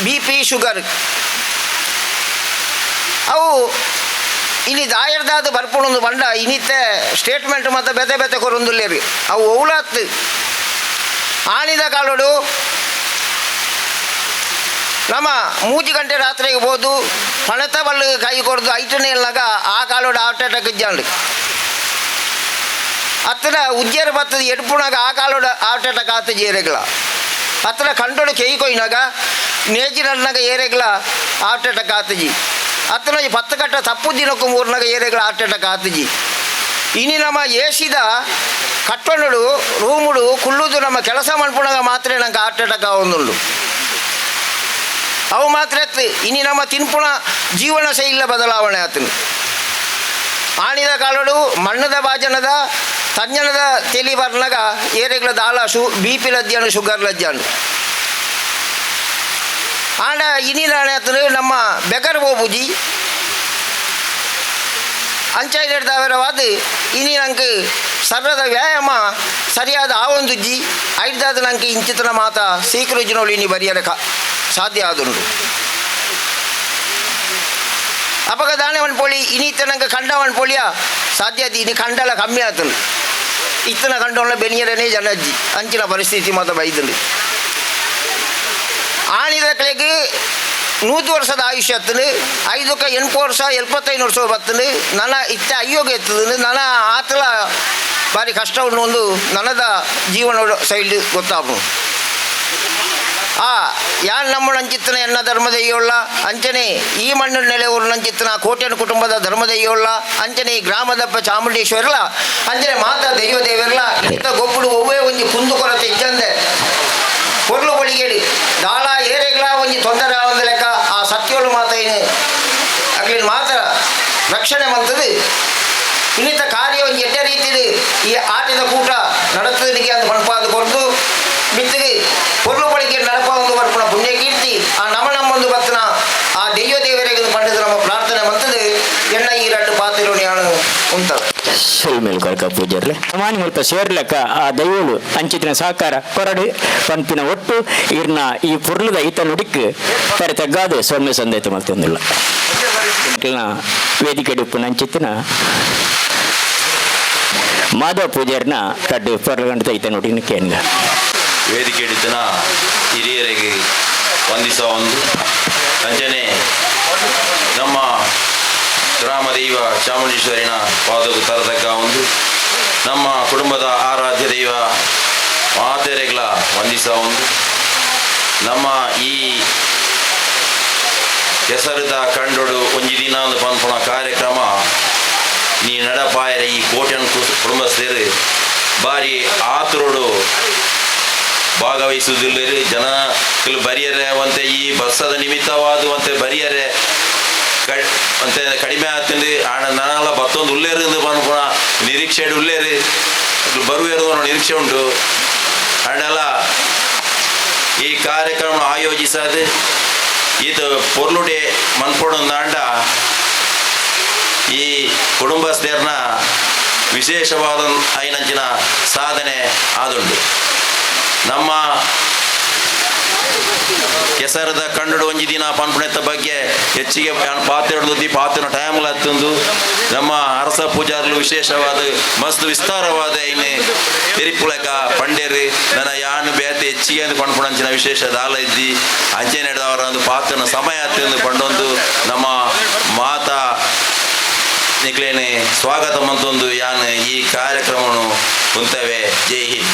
B P sugar ಅವು ಇನಿ ದಾಯರ್ದಾದ ಬರ್ಪುಣೊಂದು ಬಂಡ ಇನಿತ್ತೆ ಸ್ಟೇಟ್ಮೆಂಟ್ ಮತ್ತು ಬೆತೆ ಬೆತೆ ಕೊರೊಂದುಲ್ಲೇರಿ ಅವು ಒವ್ಲಾತ್ ಆನಿದ ಕಾಲೋಡು ನಮ್ಮ 3 ಗಂಟೆ ರಾತ್ರಿಗೆ ಹೋದು ಪಣತ ಬಲ್ಲು ಕೈ ಕೊಡ್ದು ಐಟನೇ ಇಲ್ಲಾಗ ಆ ಕಾಲೋಡು ಹಾರ್ಟ್ ಅಟ್ಯಾಕ್ ಇಜ್ಜಾಂಡು. ಅತ್ತನ ಉಜ್ಜೇರು ಬತ್ತದ ಎಡ್ಪುನಾಗ ಆ ಕಾಲೋಡು ಹಾರ್ಟ್ ಅಟ್ಯಾಕ್ ಆತ ಏರೆಗ್ಲ ಅತ್ತನ ಕಂಡೋಡು ಕೆಯಿ ಕೊಯ್ನಾಗ ನೇಜಿ ನನ್ನಾಗ ಏರೆಗ್ಲ ಹಾರ್ಟ್ ಅಟ್ಯಾಕ್ ಆತಜಿ ಅತ್ತನ 10 ಕಟ್ಟ ತಪ್ಪು ದಿನಕ್ಕೂ ಮೂರ್ನಾಗ ಏರೆಗ್ಲ ಹಾರ್ಟ್ ಅಟ್ಯಾಕ್ ಆತಜಿ. ಇನಿ ನಮ್ಮ ಏಸಿದ ಕಟ್ಟೊಂಡು ರೂಮುಡು ಕುಳ್ಳುದು ನಮ್ಮ ಕೆಲಸ ಮನ್ಪುನಾಗ ಮಾತ್ರ ನಂಗೆ ಹಾರ್ಟ್ ಅಟ್ಯಾಕ್ ಆವೊಂದುಂಡು. ಅವು ಮಾತ್ರ ಇನಿ ನಮ್ಮ ತಿನ್ಪುಣ ಜೀವನ ಶೈಲಿಯ ಬದಲಾವಣೆ ಆತನು. ಆಣಿದ ಕಾಲೋಡು ಮಣ್ಣದ ಬಾಜನದ ತಂಜನದ ತೆಲಿ ಬರ್ನಾಗ ಏರೆಗ್ಲ ದಾಲ ಬಿ ಪಿ ಲಜ್ಜಾನು ಶುಗರ್ ಲಜ್ಜಾನು. ಆಂಡ ಇನಿ ನಾಳೆ ಆತನು ನಮ್ಮ ಬೆಗರ್ ಹೋಬುಜಿ ಅಂಚಾಯ್ದಾವರವಾದ ಇನಿ ನಂಗೆ ಸರ್ರದ ವ್ಯಾಯಾಮ ಸರಿಯಾದ ಆವೊಂದುಜ್ಜಿ ಐದಾದ ನಂಗೆ ಇಂಚಿತನ ಮಾತ ಸೀಕರುಜಿನೋಳು ಇನಿ ಬರಿಯರ ಸಾಧ್ಯ ಆದುಂಡು. ಅಪಗ ದಾನೆ ಪೋಳಿ ಇನಿತ ನಂಗೆ ಕಂಡವನ್ ಪೋಳಿಯ ಸಾಧ್ಯ ಅದು ಇನಿ ಕಂಡಲ ಕಮ್ಮಿ ಆತನು ಇತ್ತನ ಕಂಡವನ ಬೆನಿಯರನೇ ಜನಜ್ಜಿ ಅಂಚಿನ ಪರಿಸ್ಥಿತಿ ಮಾತ ಬೈದುಂಡು. ಆಣಿದ ಕಲೆಗೆ 100 ವರ್ಷದ ಆಯುಷ್ಯ ಹತ್ತನು 5ಕ್ಕೆ 80 ವರ್ಷ 75 ವರ್ಷ ಬತ್ತನು ನನ್ನ ಇತ್ತ ಅಯ್ಯೋಗ ಎತ್ತದನು ನನ್ನ ಆತಲ ಭಾರಿ ಕಷ್ಟ ಉಂಡು ಒಂದು ನನದ ಜೀವನ ಶೈಲಿ ಗೊತ್ತಾಪು. ಆ ಯಾನ್ ನಮ್ಮ ನಂಚಿತ್ತನ ಎನ್ನ ಧರ್ಮದಯ್ಯೋಳ್ಳ ಅಂಚನೆ ಈ ಮಣ್ಣು ನೆಲೆ ಊರು ನಂಚಿತ್ತನ ಕೋಟ್ಯನ ಕುಟುಂಬದ ಧರ್ಮದಯ್ಯೋಳ್ಳ ಅಂಚನೆ ಈ ಗ್ರಾಮದಪ್ಪ ಚಾಮುಂಡೇಶ್ವರಲ ಅಂಚನೆ ಮಾತಾ ದೈವ ದೇವರಲ ಇಂಥ ಗೊಬ್ಬುಡು ಒವ್ವೇ ಒಂಜಿ ಕುಂದು ಕೊರತೆ ಇಜ್ಜಂದೆ ಪೊರ್ಲು ಬಳಿಗೇಡಿ ದಾಳ ಏರೆಗ್ಲ ಒಂಜಿ ತೊಂದರೆ ಆವಂದ ಲೆಕ್ಕ ಆ ಸತ್ಯೋಳು ಮಾತ ಏನು ಅಗ್ಲಿನ ಮಾತ್ರ ರಕ್ಷಣೆ ಮಂತದು ಇನ್ನಿತ ಕಾರ್ಯ ಒಂಜಿ ಎಡ್ಡೆ ರೀತಿಲಿ ಈ ಆಟದ ಕೂಟ ನಡತದಿಗೆ ಅಂತ ಪಣಪಾದ ಕೊರ್ದು ಮಿತ್ತಿಗೆ ಪೊರ್ಲು ಬಳಿಗೆ ನಡಪ ಒಂದು ಬರ್ಪಣ ಪುಣ್ಯಕೀರ್ತಿ ಆ ನಮ ನಮ್ಮೊಂದು ಬತ್ತನ ಆ ದೈವ ದೇವರಿಗೆ ಪಂಡಿತ ನಮ್ಮ ಪ್ರಾರ್ಥನೆ ಮಂತದು ಎಣ್ಣ ಈ ಎರಡು ಪಾತಿರೋಣಿ ಉಂಟವೆ. ಸೊಲ್ಮೆಲ್ ಕೊರಕ ಪೂಜಾರ್ಲೆ ಮಾನಿ ಮುಲ್ಪ ಸೇರ್ಲಕ್ಕ ಆ ದೈವಲು ಅಂಚಿತ್ತಿನ ಸಹಕಾರ ಕೊರಡು ಪನ್ಪಿನ ಒಟ್ಟು ಇರ್ನ ಈ ಪೊರ್ಲುದ ಈತ ನುಡಿಕ್ ತರೆ ತಗ್ಗಾದು ಸೊಲ್ಮೆ ಸಂದೈತ ಮಲ್ತೊಂದಿಲ್ಲ. ವೇದಿಕೆ ಉಪ್ಪುನ ಅಂಚಿತ್ತಿನ ಮಾಧವ ಪೂಜಾರಿನ ಕಡ್ಡು ಪೊರ್ಲಗಂಡ ಐತ ನುಡಿನ ಕೇನ್ಗ. ವೇದಿಕೆ ಹಿಡಿತನ ಹಿರಿಯರಿಗೆ ವಂದಿಸುವ ಒಂದು ಅಂಚನೆ ನಮ್ಮ ಗ್ರಾಮ ದೈವ ಚಾಮುಂಡೇಶ್ವರಿನ ಪಾದకు ತರತಕ್ಕ ಒಂದು ನಮ್ಮ ಕುಟುಂಬದ ಆರಾಧ್ಯ ದೈವ ಮಾತೆರೆಗಳ ವಂದಿಸುವ ಒಂದು ನಮ್ಮ ಈ ಕೆಸರದ ಕಂಡೊಡು ಒಂಜಿ ದಿನ ಒಂದು ಪನ್ಪುನ ಕಾರ್ಯಕ್ರಮ ನೀ ನಡಪಾಯರೆ ಈ ಕೋಟೆನ್ ಕುಟುಂಬಸ್ಥರು ಬಾರಿ ಆತುರೊಡು ಭಾಗವಹಿಸುವುದಿಲ್ಲರು. ಜನ ಬರಿಯರೆ ಒಂತೆ ಈ ಬಸ್ಸದ ನಿಮಿತ್ತವಾದುವಂತೆ ಬರಿಯರೆ ಅಂತೆ ಕಡಿಮೆ ಆತಂದು ಆಣ ನನಲ ಬತ್ತೊಂದು ಉಲ್ಲೇರು ಪನ್ಪುನ ನಿರೀಕ್ಷೆ ಉಲ್ಲೇರು ಬರುವೇರು ಅನ್ನೋ ನಿರೀಕ್ಷೆ ಉಂಟು. ಆಂಡಲ ಈ ಕಾರ್ಯಕ್ರಮ ಆಯೋಜಿಸದು ಈತ ಪೊರ್ಲುಡೆ ಮನ್ಪೊಡೊಂದಾಂಡ ಈ ಕುಟುಂಬಸ್ಥರ್ನ ವಿಶೇಷವಾದ ಐನಂಚಿನ ಸಾಧನೆ ಆದುಂಡು. ನಮ್ಮ ಕೆಸರದ ಕಂಡುಡು ಒಂಜಿ ದಿನ ಪನ್ಪುನೆತ್ತ ಬಗ್ಗೆ ಹೆಚ್ಚಿಗೆ ಪಾತೆರಡು ಪಾತಿನ ಟೈಮ್ಲ ಹತ್ತೊಂದು ನಮ್ಮ ಅರಸ ಪೂಜಾರ್ಲು ವಿಶೇಷವಾದ ಮಸ್ತ್ ವಿಸ್ತಾರವಾದ ಇನ್ನು ತಿರುಪುಳಕ ಪಂಡೇರು ನನ್ನ ಯಾನು ಬೇತೆ ಹೆಚ್ಚಿಗೆ ಅಂದು ಪನ್ಪುಣಂಚಿನ ವಿಶೇಷ ದಾಲ ಇದ್ದಿ ಅಂಚೆ ನಡೆದವರ ಒಂದು ಪಾತ್ರನ ಸಮಯ ಹತ್ತೊಂದು ಪಂಡೊಂದು ನಮ್ಮ ಮಾತಾ ನಿಕ್ಲೇನೆ ಸ್ವಾಗತ ಮಂತೊಂದು ಯಾನ್ ಈ ಕಾರ್ಯಕ್ರಮವನ್ನು ಕುಂತವೆ. ಜೈ ಹಿಂದ್.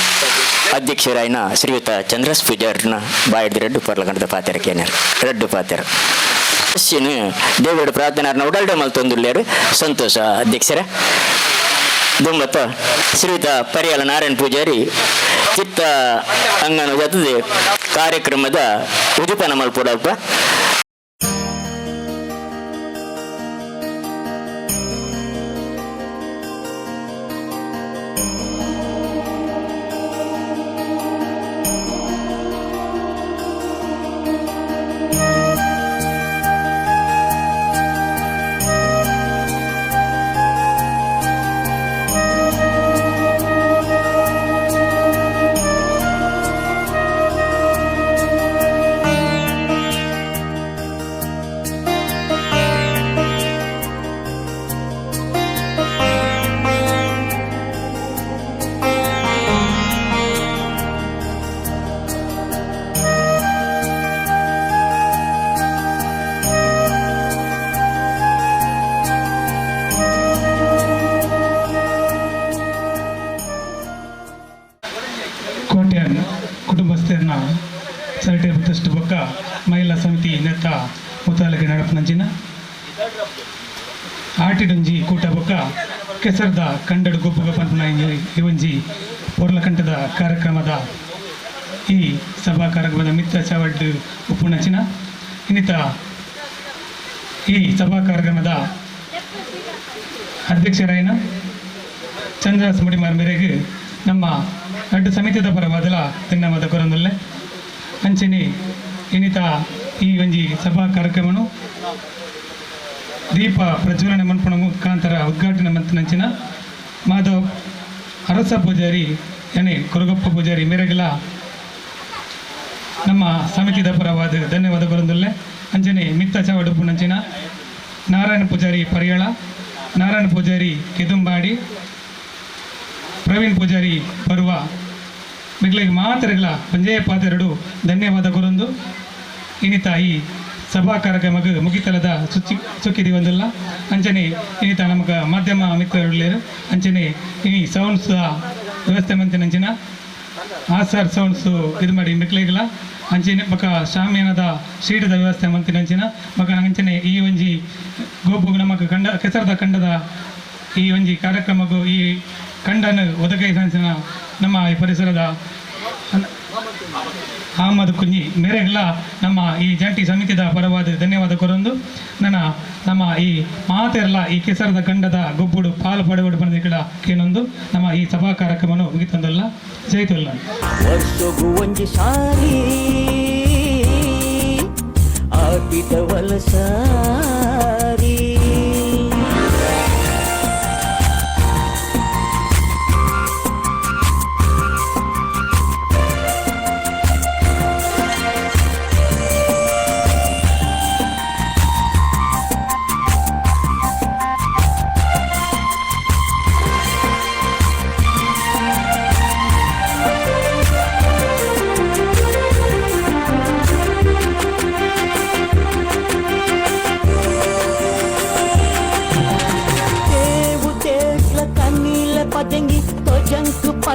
ಅಧ್ಯಕ್ಷರಾಯಿನ ಶ್ರೀಯುತ ಚಂದ್ರಸ್ ಪೂಜಾರ್ನ ಬಾಯಿಡ್ದು ರಡ್ಡು ಪರ್ಲಗಂಡದ ಪಾತೆರ ಕೇನರ್ ರಡ್ಡು ಪಾತೆರ ದೇವರ ಪ್ರಾರ್ಥನೆ ಉಡಲ್ಡೆ ಮಲ್ತೊಂದುಲ್ಲೇರು. ಸಂತೋಷ ಅಧ್ಯಕ್ಷರ. ದುಂಬತ್ತ ಶ್ರೀಯುತ ಪರಿಯಾಲ ನಾರಾಯಣ ಪೂಜಾರಿ ಚಿತ್ತ ಅಂಗನ ಜೊತೆ ಕಾರ್ಯಕ್ರಮದ ಉದಿಪನ ಮಲ್ಪೊಡಲ್ಪ. ಕೋಟ್ಯಾನ್ ಕುಟುಂಬಸ್ಥರನ್ನ ಸರಟೆ ಬತ್ತಷ್ಟು ಬೊಕ್ಕ ಮಹಿಳಾ ಸಮಿತಿ ನೆತ್ತ ಮುತಾಲಕ್ಕೆ ನಡಪನಂಚಿನ ಆಟಿಡೊಂಜಿ ಕೂಟ ಬೊಕ್ಕ ಕೆಸರ್ದ ಕಂಡಡು ಗೊಬ್ಬುಗ ಪನ್ಪುನ ಈ ಒಂಜಿ ಪೊರ್ಲಕಂಠದ ಕಾರ್ಯಕ್ರಮದ ಈ ಸಭಾ ಕಾರ್ಯಕ್ರಮದ ಮಿತ್ತ ಚಾವಡ್ ಉಪ್ಪುನಂಚಿನ ಇನ್ನಿತ ಈ ಸಭಾ ಕಾರ್ಯಕ್ರಮದ ಅಧ್ಯಕ್ಷರಾಯಿನ ಚಂದ್ರಾಸ್ ಮುಡಿಮಾರ್ ಮೇರೆಗೆ ನಮ್ಮ ಅಡ್ಡು ಸಮಿತಿದ ಪರವಾದಲ ಧನ್ಯವಾದ ಕೊರಂದಲ್ಲೆ. ಅಂಚನೆ ಇನ್ನಿತ ಈ ಒಂಜಿ ಸಭಾ ಕಾರ್ಯಕ್ರಮನು ದೀಪ ಪ್ರಜ್ವಲನೆ ಮನ್ಪುಣ ಮುಖಾಂತರ ಉದ್ಘಾಟನೆ ಮಂತಿನಂಚಿನ ಮಾಧವ್ ಅರಸ ಪೂಜಾರಿ ಎನೆ ಕೊರಗಪ್ಪ ಪೂಜಾರಿ ಮೇರೆಗೆಲ್ಲ ನಮ್ಮ ಸಮಿತಿದ ಪರವಾದ ಧನ್ಯವಾದ ಕೊರಂದಲ್ಲೆ. ಅಂಚನೆ ಮಿತ್ತ ಚಾವಡುಪುನಂಚಿನ ನಾರಾಯಣ ಪೂಜಾರಿ ಪರಿಯಾಳ, ನಾರಾಯಣ ಪೂಜಾರಿ ಕೆದುಂಬಾಡಿ, ಪ್ರವೀಣ್ ಪೂಜಾರಿ ಬರುವ ಮಿಗ್ಲಿಗೆ ಮಾತೆರೆಗಳ ಒಂಜೇ ಪಾತೆರಡು ಧನ್ಯವಾದ ಕೊರೊಂದು ಇನ್ನಿತ ಈ ಸಭಾ ಕಾರ್ಯಕ್ರಮಕ್ಕೆ ಮುಗಿತಲದ ಸುಚ್ಚಿ ಚುಕ್ಕಿದಿ ಒಂದಲ್ಲ. ಅಂಚನೆ ಇನ್ನಿತ ನಮಗ ಮಾಧ್ಯಮ ಮಿತ್ರರುಳ್ಳೇರು ಅಂಚನೆ ಇನಿ ಸೌಂಡ್ಸ್ ವ್ಯವಸ್ಥೆ ಮಂತಿನಂಚಿನ ಆಸರ್ ಸೌಂಡ್ಸು ಇದು ಮಾಡಿ ಮಿಕ್ಲಿಗಳ ಅಂಚನೆ ಬೊಕ ಶಾಮಿಯಾನದ ಶೀಟದ ವ್ಯವಸ್ಥೆ ಮಂತಿನಂಚಿನ ಬೊಕ ಅಂಚನೆ ಈ ಒಂಜಿ ಗೋಪುಗು ನಮಕ್ ಕಂಡ ಕೆಸರದ ಕಂಡದ ಈ ಒಂಜಿ ಕಾರ್ಯಕ್ರಮಕ್ಕೂ ಈ ಕಂಡನ್ನು ಒದಗಿಸಿದ ನಮ್ಮ ಈ ಪರಿಸರದ ಅಹಮದ್ ಕುಂಜಿ ಮೇರೆಗೆಲ್ಲ ನಮ್ಮ ಈ ಜಂಟಿ ಸಮಿತಿದ ಪರವಾದ ಧನ್ಯವಾದ ಕೊರೊಂದು ನನ್ನ ನಮ್ಮ ಈ ಮಾತೆಲ್ಲ ಈ ಕೆಸರದ ಕಂಡದ ಗೊಬ್ಬುಡು ಪಾಲು ಪಡೆಬಡು ಬಂದ ಕಡ ಕೇನೊಂದು ನಮ್ಮ ಈ ಸಭಾ ಕಾರ್ಯಕ್ರಮವನ್ನು ಮುಗಿತಂದಲ್ಲ. ಜೈತುಲ್ಲ. ವರ್ಷಗು ಒಂಜಿ ಸಾರಿ ಆಟಿದ ವಲಸಾರಿ.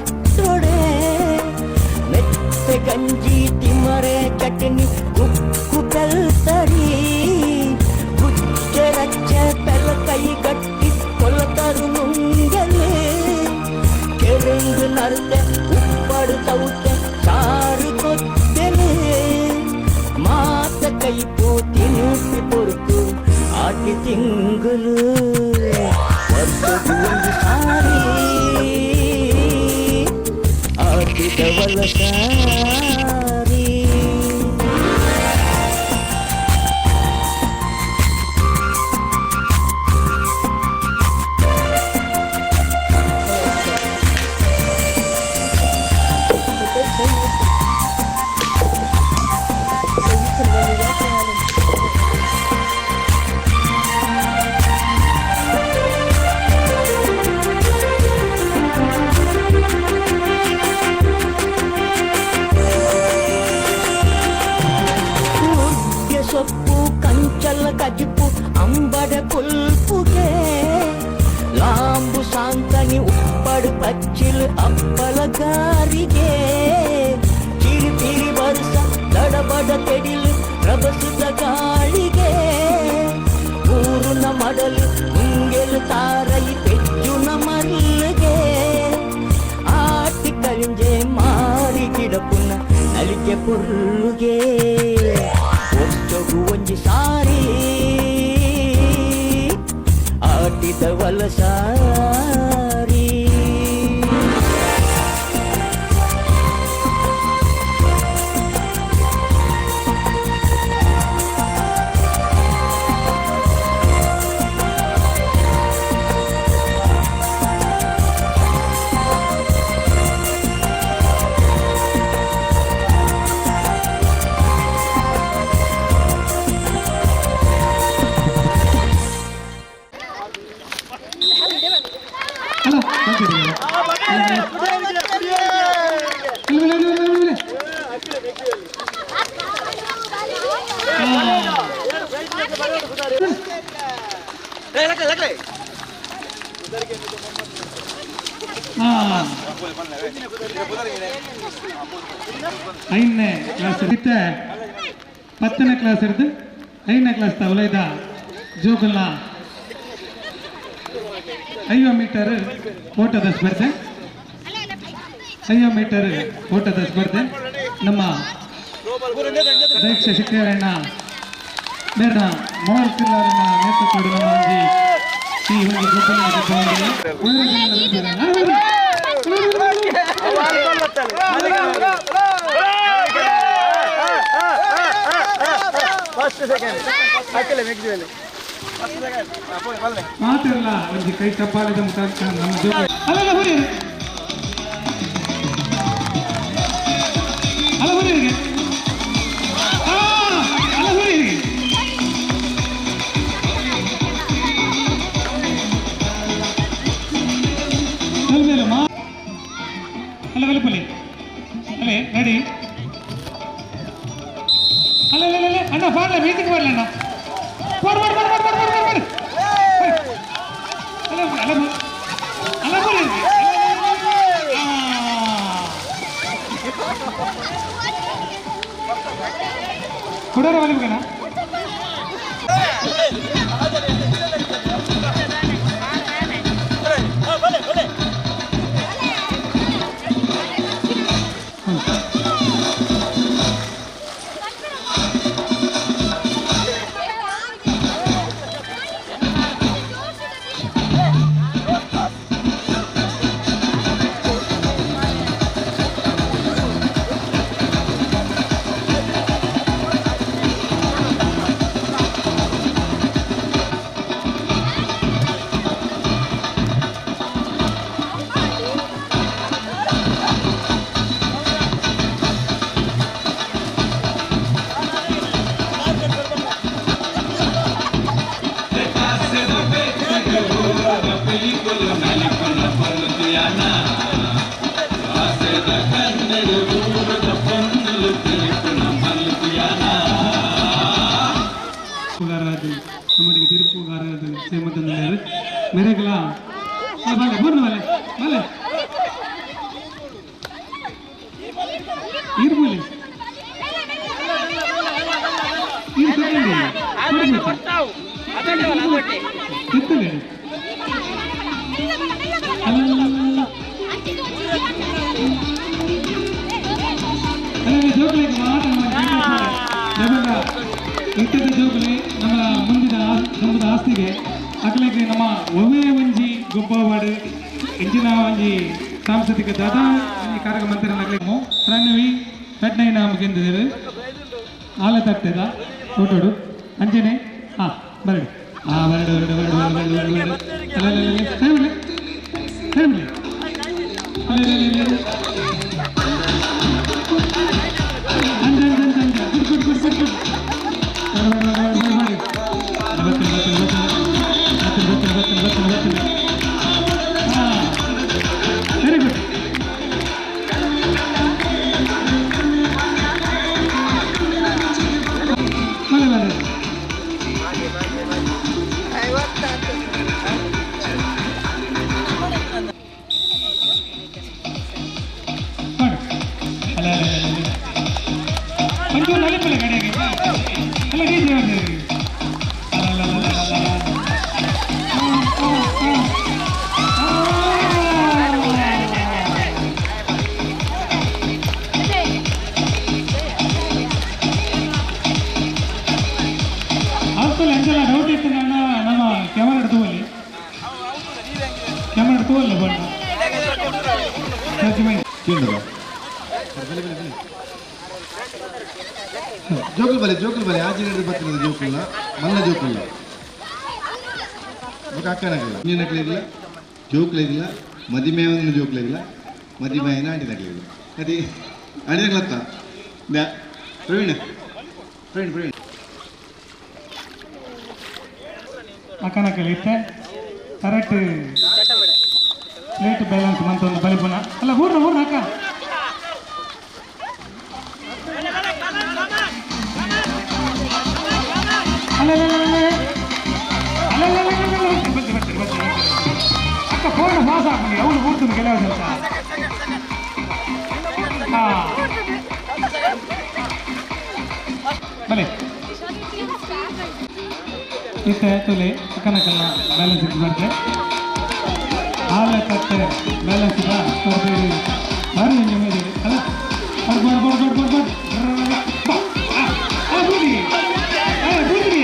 ಪತ್ರೊಡೆ ಮೆತ್ತೆ ಗಂಜಿ ತಿಮರೆ ಚಟ್ನಿ ಕುಕ್ಕು ಪೆಲ್ತರಿ ಗುಚ್ಚೆ ರಚ್ಚೆ ಪೆಲ ಕೈ ಗಟ್ಟಿ ಕೊಲತರು ನುಂಗಲೆ ಕೆರೆಂಗು ನರ್ತೆ ಉಪ್ಪಡು ತೌತೆ ಸಾರು ಕೊತ್ತೆಲೆ ಮಾತ ಕೈಪು ತಿನ್ಪಿ ಪೊರ್ತು ಆಟಿ ತಿಂಗಳು ವರ್ಷಗು ಒಂದು ಸಾರಿ ಆಟಿದವಲ ಸಾರಿ. ಉಡ್ಯ ಸೊಪ್ಪು ಕಂಚಲ ಕಜಿಪು ಅಂಬಡ ಪುಲ್ಪುಗೆ ಲಾಂಬು ಸಾಂತನಿ ಉಪ್ಪಡು ಪಚ್ಚಿಲು ಅಪ್ಪಲ ಗಾರಿಗೆ ಚಿರಿಪಿರಿ ಬರ್ಸ ದಡಬಡ ತೆಡಿಲು ರಭಸದ ಗಾಳಿಗೆ ಊರುನ ಮಡಲು ಮುಂಗೆಲು ತಾರೈ ಪೆಜ್ಜುನ ಮಲ್ಲಿಗೆ ಆಟಿ ಕಳಿಂಜೆ ಮಾರಿ ಗಿಡಪುನ ನಲಿಕೆ ಪುರ್ಲುಗೆ ವರ್ಷಗು ಒಂಜಿ ಸಾರಿ ಆಟಿದವಲ ಸಾರಿ. ಅಲ್ಲ ಇಲ್ಲ ಇಲ್ಲ ಇಲ್ಲ ಇಲ್ಲ ಇಲ್ಲ. ಐದನೇ ಕ್ಲಾಸ್ ಇತ್ತೆ 10ನೇ ಕ್ಲಾಸ್ ಇರ್ದು 5ನೇ ಕ್ಲಾಸ್ ಉಲೈದ ಜೋಗುಲ್ನ 5 ಮೀಟರ್ ಓಟದ ಸ್ಪರ್ಧೆ. 5 ಮೀಟರ್ ಓಟದ ಸ್ಪರ್ಧೆ ನಮ್ಮ ದೀಕ್ಷ ಶಿಕ್ಷಕರಣ್ಣ ಮೇರ್ನ ಮೋಹನ್ ಕಿಲ್ಲಾರನ್ನ ನೇತೃತ್ವದ ನಮ್ಮ ಒಂಜಿ ಈ ಒಂದು ಗುಂಪಿನ. ಮಾತಿರಲ್ಲ ಒಂಜಿ ಕೈ ಚಪ್ಪಾಳೆದ ಮುಖಾಂತರ ನಮ್ಮ ಜೋಗ ಅಲ್ಲ ಹುರಿ ಅಲ್ಲ ಹುರಿಗೆ ಅಲ್ಲ ಹುರಿಗೆ ಮಾ ಅಲ್ಲ ವೆಲಪಲ್ಲಿ ಅಲ್ಲೇ ರೆಡಿ ಅಲ್ಲ ಅಲ್ಲ ಅಲ್ಲ ಅಣ್ಣ ಬಾರ್ಲ ಮೀಟಿಂಗ್ ಬರಲ್ಲ ಅಣ್ಣ ಬಾರ್ ಬಾರ್ ಬಾರ್ ಬಾರ್ ಬಾರ್ ಬಾರ್ ಬಾರ್ ಅಲ್ಲ ಅಲ್ಲ ಅಲ್ಲ ಬರ್ರಿ. ಕೊಡೋರ ಬಲಿಬೇಕಣ್ಣ. ನಮ್ಮೊಟ್ಟಿಗೆ ತಿರುಪುಗಾರರಾದ ಶ್ರೀಮಂತಂದರು ಮೆರೆಗಲ ಬಲ್ಲೆ ಬೂರ್ನ ಬಲ್ಲೆ ಬಲ್ಲೆ. ಇತ್ತಲೇ ಅಲ್ಲ ಅಲ್ಲ ಜೋಕ್ಲೆ ಮಾತ ಇತ್ತದ ಜೋಕ್ಲೆ ನಮ್ಮ ಮುಂದಿನ ನಮ್ಮದ ಆಸ್ತಿಗೆ ಅಕ್ಲೆಗೆ ನಮ್ಮ ಒವೇ ಒಂಜಿ ಗೊಬ್ಬವಾಡು ಇಂಚಿನ ಒಂಜಿ ಸಾಂಸ್ಕೃತಿಕ ದಾದಾ ಈ ಕಾರ್ಯಕ್ರಮ ಮಂತ್ರ ಪ್ರಣವಿ ರಡ್ನೈ ನಾಮಕೆಂದಿದ್ದಾರೆ ಆಲ ತಟ್ಟೆದ ಫೋಟೋಡು ಅಂಜನೆ ಹಾಂ ಬರಡು ಹಾಂ ಬರಡು ಬರಡು ಬರಡು ಬರಡು ಬರಡು ಬರಡು ಅಲ್ಲ ಅಲ್ಲ ಅಲ್ಲ ಸರಿ ಅಲ್ಲ ಅಲ್ಲ ಅಂಜ ಅಂಜ ಅಂಜ ಅಂಜ good good good good good ಬರಡು ಬರಡು ಬರಡು ಬರಡು ಬರಡು ಬತ್ತು ಬತ್ತು ಬತ್ತು ಬತ್ತು ಬತ್ತು ಬತ್ತು ಬತ್ತು ಹಾಂ ವೆರಿ ಗುಡ್. ಬಲೆ ಬಲೆ ಮಾಡು. ಅಲ್ಲ ಅಲ್ಲ ಅಲ್ಲ ಅಲ್ಲ ಒಂಚೂರು ನಲಿಪಲ್ಲ ಕಡೆಗೆ ಅಲ್ಲ ಡಿ ಜೆ ಹೊಡೆದಿರಿ. ಅಲ್ಲ ಅಲ್ಲ ಅಲ್ಲ ಅಲ್ಲ ಅಲ್ಲ ಆಮೇಲೆ ಅಂಜಲ ಡೌಟ್ ಇತ್ತು ನನ್ನ ನಮ್ಮ ಕ್ಯಾಮರಾ ತಗೋಲಿ ಕ್ಯಾಮರಾ ತಗೋಲ್ಲ ಬಣ್ಣ ಜೋಕುಲ್ ಬಲೆ ಜೋಕುಲ್ ಬಲೆ ಆಚೆ ಹಿಡಿದು ಬರ್ತದೆ ಜೋಕುಲ್ಲ ಮಲ್ಲ ಜೋಕುಲ್ಲ ಬೊಕ ಅಕ್ಕನಗಲ್ಲ ನಕ್ಲಿಲ್ಲ ಜೋಕ್ಲಿಲ್ಲ ಮದಿಮೆ ಒಂದು ಜೋಕ್ಲಿಲ್ಲ ಮದಿಮೆ ಆಂಟಿನಕ್ಲಿಲ್ಲ ಅದೇ ಆಂಟಿನಕ್ಲತ್ತ ಪ್ರವೀಣ್ ಪ್ರವೀಣ್ ಪ್ರವೀಣ್ ಅಕ್ಕನ ಕಲಿತೆ ಕರೆಕ್ಟ್ ಪ್ಲೇಟ್ ಬ್ಯಾಲೆನ್ಸ್ ಮಂತ ಒಂದು ಬಲಿಪುನ ಅಲ್ಲ ಊರ್ನ ಊರ್ನ ಅಕ್ಕ ಅಲ್ಲ ಅಲ್ಲ ಅಲ್ಲ ಅಲ್ಲ ಅಲ್ಲ ಅಲ್ಲ ಅಲ್ಲ ಅಲ್ಲ ಬರ್ತಿ ಬರ್ತಿ ಬರ್ತಿ ಅಕ್ಕ ಫೋನ್ ಪಾಸ್ ಹಾಕೊಂಡು ಅವಳು ಊರ್ತು ಕೆಲವು ಅಂತ ಹಾಂ ಬಲೆ ಇತ್ತೆ ತುಲೆ ಅಕ್ಕನಕ್ಕಲ್ಲ ಬ್ಯಾಲೆನ್ಸ್ ಇಟ್ಟು ಬರ್ತದೆ ಹಾಲ ತಟ್ಟೆ ಬ್ಯಾಲೆನ್ಸ್ ಇದೆ ಬರ್ತೀವಿ ಬಾರಿ ಎಂಜಾಯ್ ಮಾಡಿದ್ದೀವಿ ಅಲ್ಲ ಬಡ್ ಬಡ್ ಬಡ್ ಬಡ್ ಬಡ್ ಬಡ್ ಬೂದಿ ಬೂದಿ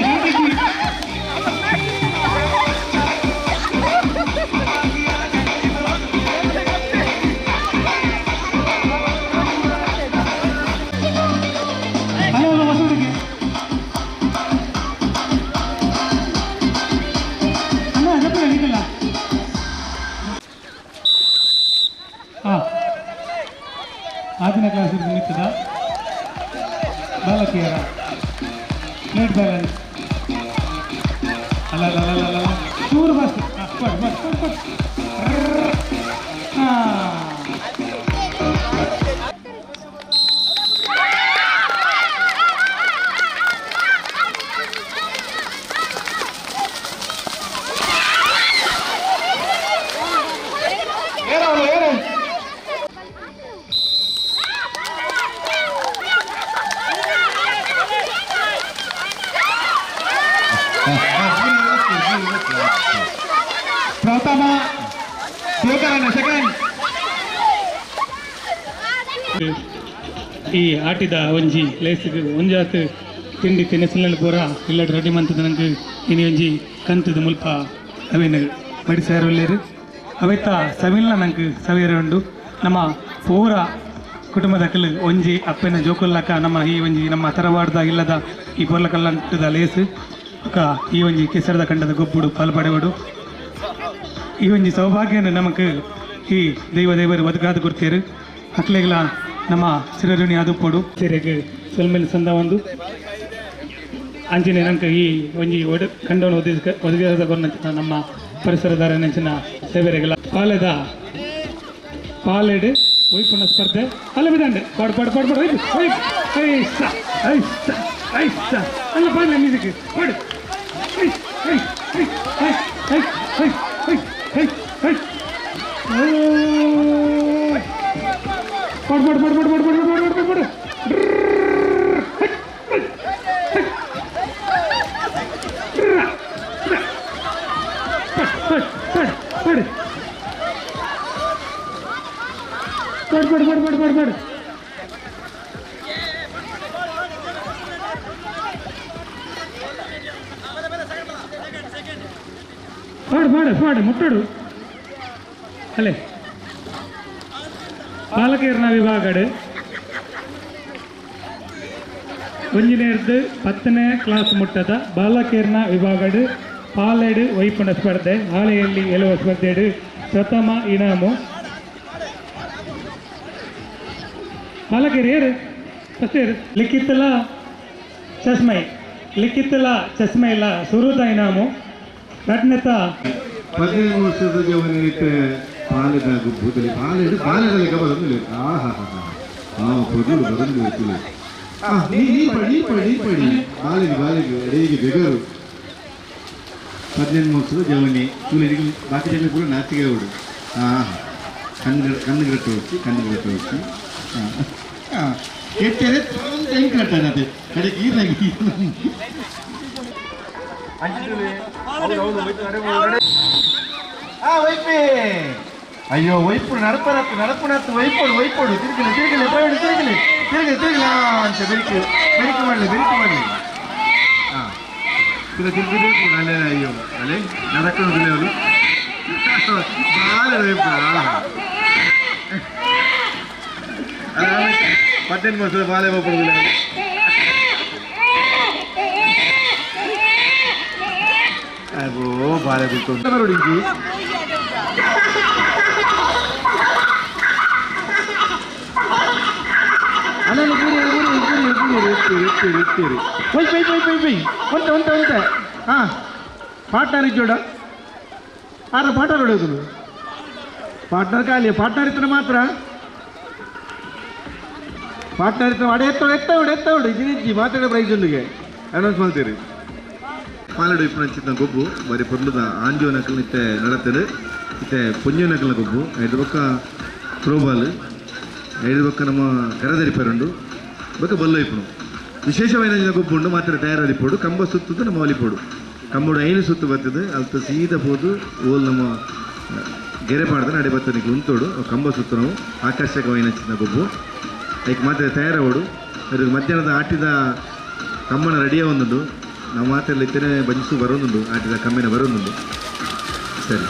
ಹಲೋ ಹೊಸಡಿಗೆ ಅಣ್ಣ ಅದಪ್ಪ ಹೇಳಿಕಲ್ಲ ಹಾಂ ಆದಿನ ಕ್ಲಾಸ್ ನಿಮಿತ್ತದ ಬಾಲಕಿಯರ ಪ್ಲೇಟ್ ಬ್ಯಾಲೆನ್ಸ್ ಅಲ್ಲ ಅಲ್ಲ ಅಲ್ಲ ಅಲ್ಲ ಚೂರು ಬಸ್ ಕೊಡು ಬಸ್ ಕೊಡು ಕೊಡು ಹಾಂ ಪ್ರಥಮ ಶಿವಕರಣ ಸೆಕೆಂಡ್ ಈ ಆಟಿದ ಒಂಜಿ ಲೇಸಿಗೆ ಒಂಜಾತ್ ತಿಂಡಿ ತಿನಿಸಿನಲ್ಲಿ ಪೂರ ಇಲ್ಲಡ್ ರೆಡಿ ಮಂತದ ನಂಗೆ ಇನಿ ಒಂಜಿ ಕಂತದ ಮುಲ್ಪ ಅವೇನು ಬಡಿಸಾರೊಲ್ಲೇರು ಅವೆತ್ತ ಸವಿಲ್ನ ನಂಗೆ ಸವಿಯರ ಉಂಡು. ನಮ್ಮ ಪೂರ ಕುಟುಂಬದ ಒಂಜಿ ಅಪ್ಪನ ಜೋಕುಲ್ಲಕ ನಮ್ಮ ಈ ಒಂಜಿ ನಮ್ಮ ತರವಾಡ್ದ ಇಲ್ಲದ ಈ ಪೊರ್ಲಕಲ್ಲಂಟದ ಲೇಸು ಅಕ್ಕ ಈ ಒಂಜಿ ಕೆಸರದ ಕಂಡದ ಗೊಬ್ಬುಡು ಪಾಲ್ಪಡೆವಡು ಈ ಒಂಜಿ ಸೌಭಾಗ್ಯನ ನಮಕ್ ಈ ದೈವ ದೇವರು ಬದುಕಾದ ಕೊಡ್ತೀರು. ಅಕ್ಲೆಗ್ಲ ನಮ್ಮ ಸಿರರುಣಿ ಆದುಪ್ಪೊಡು ಸಿರೆಗೆ ಸೊಲ್ಮೆಲ್ ಸಂದ ಒಂದು ಅಂಚಿನ ನಂಕ ಈ ಒಂಜಿ ಒಡ ಕಂಡವನ್ನು ಒದಗಿಸದ ಕೊರ್ನಂಚಿನ ನಮ್ಮ ಪರಿಸರದಾರ ನೆಂಚಿನ ಸೇವೆರೆಗಳ ಪಾಲೆದ ಪಾಲೆಡು ಒಯ್ಪುನ ಸ್ಪರ್ಧೆ ಅಲ್ಲ ಬಿದಂಡೆ ಪಾಡು ಪಾಡು ಪಾಡು ಪಾಡು ಒಯ್ಪು ಒಯ್ಪು ಐಸ ಐಸ ಐಸ ಅಲ್ಲ ಪಾಡಲ ಮ್ಯೂಸಿಕ್ ಪಾಡು I I I I I I I I I ಓಯ್ ಪಾಡು ಪಾಡು ಪಾಡು ಪಾಡು ಪಾಡು ಪಾಡು ಪಾಡು ಪಾಡು ಪಾಡು ಪಡ್ ಪಡ್ ಪಡ್ ಪಡ್ ಪಡ್ ಪಡ್ ಪಾಡು ಪಾಡು ಪಾಡು ಮುಟ್ಟಡು ಅಲ್ಲೇ ಬಾಲಕೀರ್ನ ವಿಭಾಗಡು ಒಂಜಿನೇರ್ದು 10ನೇ ಕ್ಲಾಸ್ ಮುಟ್ಟದ ಬಾಲಕೀರ್ನ ವಿಭಾಗಡು ಪಾಲೆಡು ವೈಪುಣ ಸ್ಪರ್ಧೆ ಹಾಳೆಯಲ್ಲಿ ಎಲುವ ಸ್ಪರ್ಧೆಡು ಪ್ರಥಮ ಇನಾಮು ಬಾಲಕೀರ್ ಏರು ಫಸ್ಟ್ ಏರು ಲಿಖಿತಲ ಚಸ್ಮೈ ಲಿಖಿತಲ ಚಸ್ಮೈಲ ಸುರುತ ಇನಾಮು ರಟ್ನೆತ 15 ವರ್ಷದ ಜವನಿಗೆ ಪಾಲೆದ ಗುಬ್ಬುದಲ್ಲಿ ಪಾಲೆಡು ಪಾಲೆದಲ್ಲಿ ಕಬರಂದು ಆ ಹಾ ಹಾ ಹಾ ಪೊದುಲು ಬರಂದು ಗೊತ್ತಿಲ್ಲ ನೀ ಪಡಿ ಪಡಿ ಪಡಿ ಬಾಲಿಗೆ ಬಾಲಿಗೆ ಅಡಿಗೆ ಬೆಗರು 18 ವರ್ಷದ ಜವನಿ ಕೂಲಿ ಬಾಕಿ ಜನ ಕೂಡ ನಾಚಿಗೆ ಅವಡು ಹಾಂ ಕಣ್ಣು ಕಣ್ಣು ಹೋಗಿ ಕಣ್ಣು ಹೋಗಿ ಹಾಂ ಹಾಂ ಕೆಟ್ಟರೆ ಹೆಂಗೆ ಕಟ್ಟಾನೆ ಕಡೆಗೆ ಈರಾಗಿ ಅಯ್ಯೋ ವೈಪು ನಡಪನತ್ತು ನಡಪನತ್ತು ವೈಪೋಡು ವೈಪೋಡು ತಿರುಗಲಿ ತಿರುಗಲಿ ಪೋಡು ತಿರುಗಲಿ ತಿರುಗಲಿ ತಿರುಗಲ ಅಂತ ಬೆರಿಕೆ ಬೆರಿಕೆ ಮಾಡಲಿ ಬೆರಿಕೆ ಮಾಡಲಿ ಹಾಂ ಇದು ತಿರುಗಿ ಅಲ್ಲೇ ಅಯ್ಯೋ ಅಲ್ಲೇ ನಡಕೊಂಡು ಅವರು ಭಾಳ ವೈಪು 18 ವರ್ಷದ ಬಾಳೆ ಹೋಗ್ಬಿಡುದಿಲ್ಲ. ಅಯ್ಯೋ ಬಾಳೆ ಬಿಟ್ಟು ಬರೋಡಿಂಗಿ ಅಲ್ಲ ಪೂರಿ ಪೂರಿ ಪೂರಿ ಪೂರಿ ಎತ್ತೀರಿ ಎತ್ತೀರಿ ಎತ್ತೀರಿ ಒಯ್ ಪೈ ಪೈ ಪೈ ಪೈ ಒಂತೆ ಒಂತೆ ಒಂತೆ ಹಾಂ ಪಾರ್ಟ್ನರ್ ಇಜ್ಜೋಡ ಆರ ಪಾರ್ಟ್ನರ್ ಹೊಡೆಯೋದು ಪಾರ್ಟ್ನರ್ ಖಾಲಿ ಪಾರ್ಟ್ನರ್ ಇದ್ರೆ ಮಾತ್ರ ಪಾರ್ಟ್ನರ್ ಇತ್ತು ಅಡೆ ಎತ್ತೋಡು ಎತ್ತೋಡು ಎತ್ತೋಡು ಇಜ್ಜಿ ಮಾತಾಡೋ ಪ್ರೈಸ್ ಒಂದಿಗೆ ಅನೌನ್ಸ್ ಮಾಡ್ತೀರಿ. ಪಾಲಡು ಇಪ್ಪು ಗೊಬ್ಬು ಬಾರಿ ಪೊರ್ಲುದ ಆಂಜೋ ನಕಲ್ ಇತ್ತೆ ನಡತದೆ ಇತ್ತೆ ಪೊಂಜೋ ನಕಲ್ನ ಗೊಬ್ಬು ಐದು ಬೊಕ್ಕ ಥ್ರೋಬಾಲ್ ಐದು ಬೊಕ್ಕ ನಮ್ಮ ಕರದರಿಪರುಂಡು ಬೊಕ್ಕ ಬಲ್ಲು ಇಪ್ಪುನು ವಿಶೇಷವಾದ ಗೊಬ್ಬು ಉಂಡು ಮಾತ್ರ ತಯಾರಾದಿಪ್ಪೋಡು ಕಂಬ ಸುತ್ತದು ನಮ್ಮ ಒಲಿಪೋಡು ಕಂಬೋಡು 5 ಸುತ್ತು ಬರ್ತದೆ ಅಲ್ತ ಸೀದ ಪೋದು ಓಲ್ ನಮ್ಮ ಗೆರೆ ಪಾಡ್ದ ನಡೆ ಬತ್ತನಿಗೆ ಉಂತೋಡು ಕಂಬ ಸುತ್ತು ನಾವು ಆಕರ್ಷಕವಾದ ಗೊಬ್ಬು ಲೈಕ್ ಮಾತ್ರ ತಯಾರಾವಡು ಅದಕ್ಕೆ ಮಧ್ಯಾಹ್ನದ ಆಟಿದ ಕಮ್ಮನ ರೆಡಿಯ ಒಂದುಂಡು ನಾವು ಮಾತೆಲ್ಲ ಇತ್ತೇನೆ ಬಂಜಿಸು ಬರೋದುಂಡು ಆಟಿದ ಕಮ್ಮಿನ ಬರೋದುಂಡು ಸರಿ.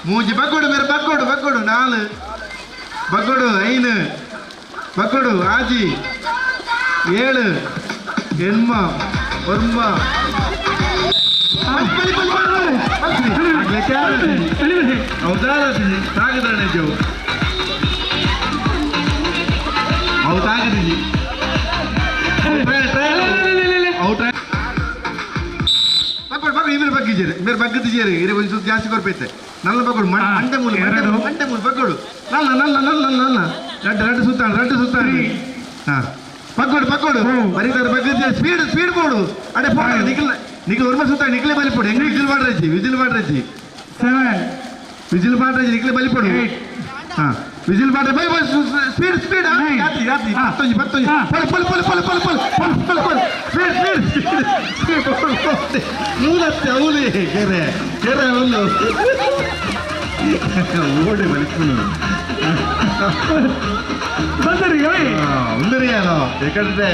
ಮೂಜಿ ಬಗ್ಗೋಡು ಮೇರೆ ಬಗ್ಗೋಡು ಬಗ್ಗೋಡು 4 ಬಗ್ಗೋಡು 5 ಬಗ್ಗೋಡು 6 7 8 9 ಮೇರೆ ಬಗ್ಗದಿಜೇರಿ ಇರೆ ಒಂದು ಸುತ್ತು ಜಾಸ್ತಿ ಕೊರ್ಪೈತೆ ನಲ್ಲ ಬಗ್ಗೋಡು ಮಂಡೆ ಮೂಲೆ ಮಂಡೆ ಮೂಲೆ ಬಗ್ಗೋಡು ನಲ್ಲ ನಲ್ಲ ನಲ್ಲ ನಲ್ಲ ರಡ್ಡು ರಡ್ಡು ಸುತ್ತಾಣ ರಡ್ಡು ಸುತ್ತಾಣ ಹಾಂ ಬಗ್ಗೋಡು ಬಗ್ಗೋಡು ಬರೀತಾರೆ ಬಗ್ಗದ ಸ್ಪೀಡ್ ಸ್ಪೀಡ್ ಬೋಡು ಅಡೆ ಪೋಡು ನಿಖಲ್ ನಿಖಲ್ ಒರ್ಮ ಸುತ್ತಾಣ ನಿಖಲೇ ಬಲಿಪೋಡು ಹೆಂಗೆ ವಿಜಿಲ್ ಮಾಡ್ರಜ್ಜಿ ವಿಜಿಲ್ ಮಾಡ್ರಜ್ಜಿ ವಿಜಿಲ್ ಮಾಡ್ರಜ್ಜಿ ನಿಖಲೇ ಬಲಿಪೋಡು ಹಾಂ ವಿಜಿಲ್ ಮಾಡ್ರೆ ಬೈ ಬೈ ಸ್ಪೀಡ್ ಸ್ಪೀಡ್ ರಾತ್ರಿ ರಾತ್ರಿ 11 11 ಪೊಲ್ ಪೊಲ್ ಪೊಲ್ ಪೊಲ್ ಪೊಲ್ ಪೊಲ್ ಪೊಲ್ ಪೊಲ್ ಸ್ಪೀಡ್ ಸ್ಪೀಡ್ ಸ್ಪೀಡ್ ಮೂಲತ್ತೆ ಅವಲಿ ಕೆರೆ ಕೆರೆ ಅವಲು ಓಡಿ ಬಲಿಪುನು ಬಂದರಿ ಉಂದರಿಯಾನೋ ಎಕಡೆ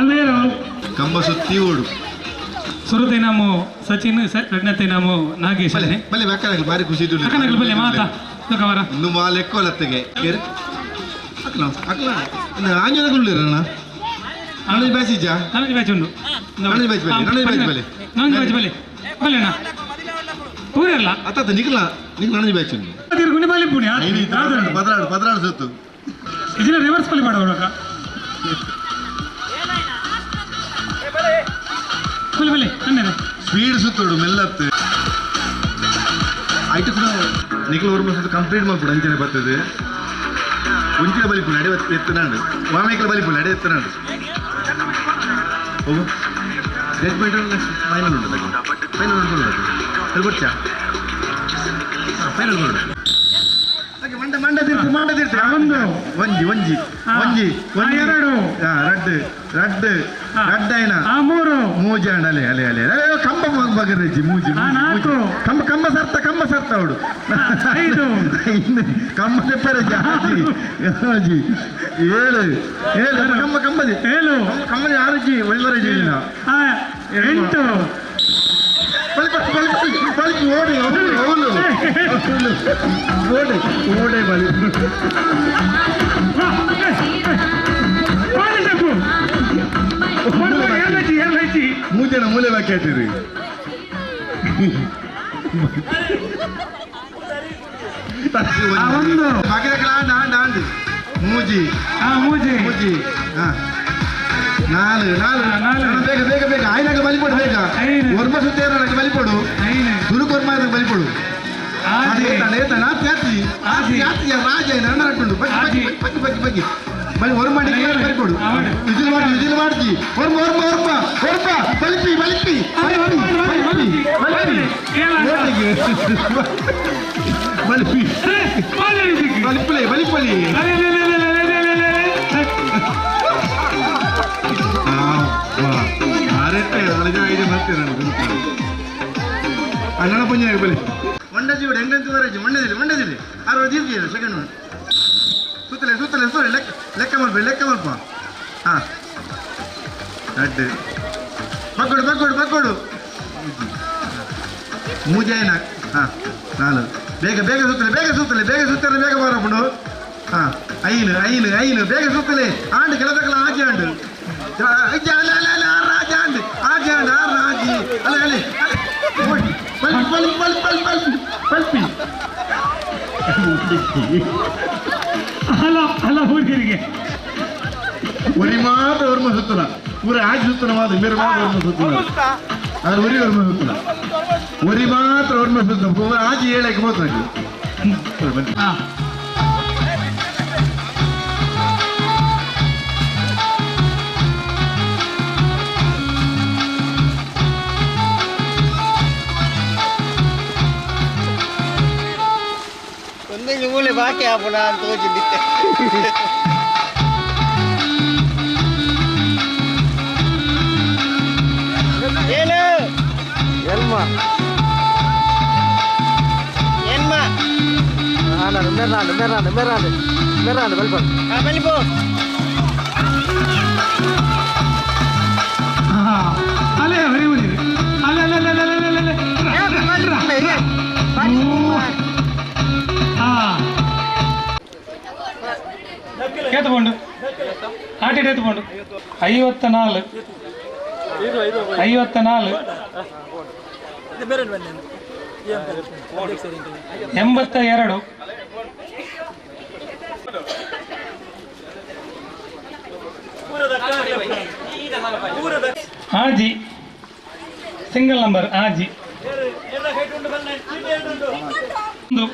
ಅಲ್ಲೇನು ಕಂಬ ಸುತ್ತಿ ಓಡು ಸುರತೆ ನಾಮು ಸಚಿನ್ ರಡ್ನತೆ ನಾಮು ನಾಗೇಶ್ ಬಲೆ ಬಲೆ ಅಕ್ಕನಾಗಲಿ ಭಾರಿ ಖುಷಿ ಇದ್ದು ಅಕ್ಕನಾಗಲಿ ಬಲೆ ಮಾತಾ ಕವರ ಇನ್ನು ಮಾಲ್ ಎಕ್ಕೋಲತ್ತೆಗೆ ಅಕ್ಕನ ಅಕ್ಕನ ಆಂಜನಗುಳ್ಳಿರಣ್ಣ ನನಗೆ ಬ್ಯಾಚ್ ಇಜ್ಜಾ? ನನಗೆ ಬ್ಯಾಚ್ ಉಂಡು. ನನಗೆ ಬ್ಯಾಚ್ ಬಲೆ, ನನಗೆ ಬ್ಯಾಚ್ ಬಲೆ. ನನಗೆ ಬ್ಯಾಚ್ ಬಲೆ ಬಲೆನಾ ಊರಲ್ಲ. ಅತ್ತ ನಿಖಲ ನಿಖಲ ನನಗೆ ಬ್ಯಾಚ್ ಉಂಡು. ತಿರುಗುಣಿ ಬಲಿ ಪುಣಿ ಪದ್ರಾಡು ಪದ್ರಾಡು ಸುತ್ತು. ಇದನ್ನ ರಿವರ್ಸ್ ಬಲಿ ಮಾಡುವ ಬಲಿ ಬಲಿ ಅನ್ನೇ ಸ್ಪೀಡ್ ಸುತ್ತೋಡು ಮೆಲ್ಲತ್ತು ಐಟು ಕೂಡ ನಿಖಲ ಒಂದು ಸುತ್ತು ಕಂಪ್ಲೀಟ್ ಮಾಡ್ಬಿಡು. ಅಂಚನೆ ಬರ್ತದೆ ಒಂಚಿನ ಬಲಿಪುಣ ಅಡೆ ಎತ್ತನಾಡು ವಾಮೈಕಲ ಬಲಿಪುಣ ಅಡೆ ಎತ್ತನಾಡು. ಹೋಗು ಜಡ್ಜ್ಮೆಂಟ್ ಫೈನಲ್ ಉಂಟು, ಫೈನಲ್ ಉಂಟು. ಅದು ಬರ್ಚಾ ಫೈನಲ್ ಉಂಟು. ಮಂಡ ಮಂಡ ತೀರ್ತು ಮಂಡ ತೀರ್ತು. ಒಂದು ಒಂಜಿ ಒಂಜಿ ಒಂಜಿ ಒಂಜಿ ಎರಡು ರಡ್ಡು ರಡ್ಡು ರಡ್ಡು ಐನ ಮೂರು ಮೂಜಿ ಅಂಡ ಅಲೆ ಅಲೆ ಅಲೆ ಅಲೆ ಕಂಬ ಬಗರಜ್ಜಿ ಮೂಜಿ ನಾಲ್ಕು ಕಂಬ ಕಂಬ ಸರ್ತ ಕಂಬ ಸರ್ತ ಅವಡು ಐದು ಕಂಬ ತೆಪ್ಪರಜ್ಜಿ ಆಜಿ ಆಜಿ ಏಳು ಏಳು ಕಂಬ ಕಂಬದಿ ಏಳು ಕಂಬದಿ ಆರಜ್ಜಿ ಒಳ್ಳೆರಜ್ಜಿ ಎಂಟು ಬಲಿ ಬಲಿ ಬಲಿ ಬಲಿ ಓಡಿ ಓಡು ಓಡಿ ಓಡೆ ಬಲಿ ಮೂಜನ ಮೂಲೆ ಬಾಕಿ ಆಯ್ತೀರಿ. ಒಂದು ಬಾಕಿ ಆಂಡ್ ಆಂಡ್ ಮೂಜಿ ಮೂಜಿ ಮೂಜಿ ಹಾ ನಾಲು ನಾಲು ನಾಲು. ಬೇಗ ಬೇಗ ಬೇಗ ಆಯ್ನಾಗ ಬಲಿಪಡು ಬೇಗ. ಐದು. ಒರ್ಮ ಸುತ್ತೇನಾಗ ಬಲಿಪಡು. ಐದು. ಸುರುಕೊರ್ಮ ಬಲಿಪಡು. ಆಜಿ. ಆಜಿ. ರಾಜ ನನ್ನರಕೊಂಡು ಬಗ್ಗಿ ಆಜಿ. ಬಗ್ಗಿ ಬಗ್ಗಿ ಬಗ್ಗಿ ಬಲಿ ಒರ್ಮ ಬಲಿಪಡು. ಆವಡು. ವಿಜಿಲ್ ಮಾಡಿ ವಿಜಿಲ್ ಮಾಡ್ತಿ. ಒರ್ಮ ಒರ್ಮ ಒರ್ಮ ಒರ್ಮ ಬಲಿಪಿ ಬಲಿಪಿ ಆವಡು, ಬಲಿಪಿ ಬಲಿ, ಬಲಿಪಿ ಬಲಿ. ಏಳು. ಓಟಿಗೆ. ಬಲಿಪಿ ಬಲಿಪಲಿ ಬಲಿಪಲಿ. ಅಣ್ಣನ ಪುಣ್ಯ ಬಲಿ ಮಂಡಜಿ ಹೆಂಗಂತ ಮಂಡದಿಲ್ಲ ಮಂಡದಿಲ್ಲ ಅರವತ್ತು ಇರ್ತೀರ ಸೆಕೆಂಡ್ ಒನ್ ಸುತ್ತಲೆ ಸುತ್ತಲೆ ಸುತ್ತಲೆ ಲೆಕ್ಕ ಲೆಕ್ಕ ಮಾಡ್ಬೇಡಿ ಲೆಕ್ಕ ಮಾಡ್ಪ. ಹಾಂ ಅಡ್ಡು ಬಕ್ಕೊಡು ಬಕ್ಕೊಡು ಬಕ್ಕೊಡು ಮೂಜಾಯಿನ. ಹಾಂ ನಾಲ್ಕು ಬೇಗ ಬೇಗ ಸುತ್ತಲೆ ಬೇಗ ಸುತ್ತಲೆ ಬೇಗ ಸುತ್ತಲೆ ಬೇಗ ಬಾರಪ್ಪಂಡು. ಹಾಂ ಐನು ಐನು ಐನು ಬೇಗ ಸುತ್ತಲೆ ಆಂಡು ಕೆಲದಕ್ಕಲ ಆಚೆ ಆಂಡು ಅಲ್ಲ ಅಲ್ಲ ಅಲ್ಲ ಆರು ಆಚೆ ಆಂಡು ಆಚೆ ಆಂಡು ಆರು ಆಚೆ ಅಲ್ಲ ಅಲ್ಲ ಬಲ್ ಬಲ್ ಬಲ್ ಬಲ್ ಬಲ್ ಬಲ್ಪಿ ಅಲ್ಲ ಅಲ್ಲ ಹುಡುಗರಿಗೆ ಉರಿ ಮಾತ್ರ ಒರ್ಮ ಸುತ್ತಲ ಊರ ಆಚೆ ಸುತ್ತಲ ಮಾತ್ರ ಬೇರೆ ಮಾತ್ರ ಒರ್ಮ ಸುತ್ತಲ ಅದು ಉರಿ ಒರ್ಮ ಸುತ್ತಲ ಉರಿ ಮಾತ್ರ ಒರ್ಮ ಸುತ್ತಲ ಊರ ಆಚೆ ಹೇಳಕ್ಕೆ ಹೋಗ್ತಾನೆ. ಬನ್ನಿ. ಹಾಂ ಒಂದೊಂದು ಮೂಲೆ ಬಾಕಿ ಆಪುಣ ಅಂತ ಹೋಗಿದ್ದೆ. ಏಳು ಎಲ್ಮ ಎನ್ಮ ಮೆರ್ರಾಂಡು ಮೆರ್ರಾಂಡು ಮೆರ್ರಾಂಡು ಮೆರ್ರಾಂಡು ಬಲ್ಪು ಬಲ್ಪು. ಅಲ್ಲೇ ಹೊರಿ ಹೊರಿ ಅಲ್ಲ ಅಲ್ಲ ಅಲ್ಲ ಅಲ್ಲ ಅಲ್ಲ ಅಲ್ಲ. ಹಾಂ ಏತ್ಕೊಂಡು ಆಟಿಟ್ ಎತ್ಕೊಂಡು 54 54 82 ಆಜಿ ಸಿಂಗಲ್ ನಂಬರ್ ಆಜಿ 1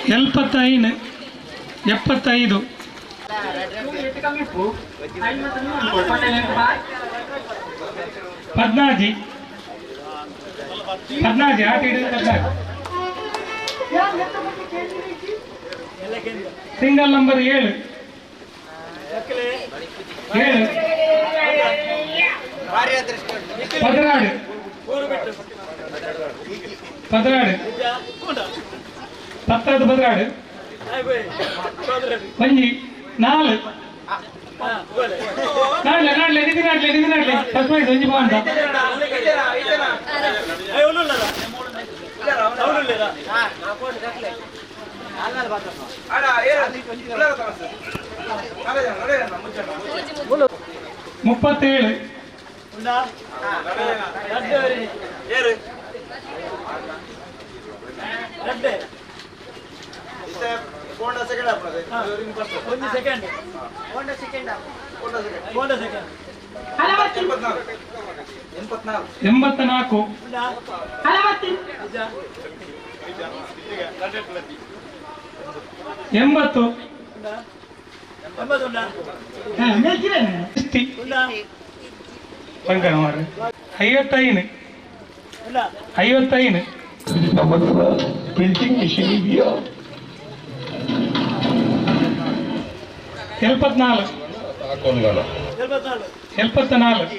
75 75 ಪದ್ನಾಜಿ ಪದ್ನಾಜಿ ಆಟ ಹಿಡಿದು ಪದ್ನಾಜಿ ಸಿಂಗಲ್ ನಂಬರ್ 7 7 16 16 10 16 ಒಂಜಿ 4 ನಾಡ್ಲೆ ನಾಡ್ಲೆ ನಿಧಿ ನಾಡ್ಲೆ ನಿಧಿ ನಾಡ್ಲೆ ಫಸ್ಟ್ ಪ್ರೈಸ್ ಒಂಜಿ ಬಾಂಡ 37 84 80 55 55 ಪ್ರಿಂಟಿಂಗ್ ಮಿಷಿನ್ ಇದೆಯಾ? 74 74 71 13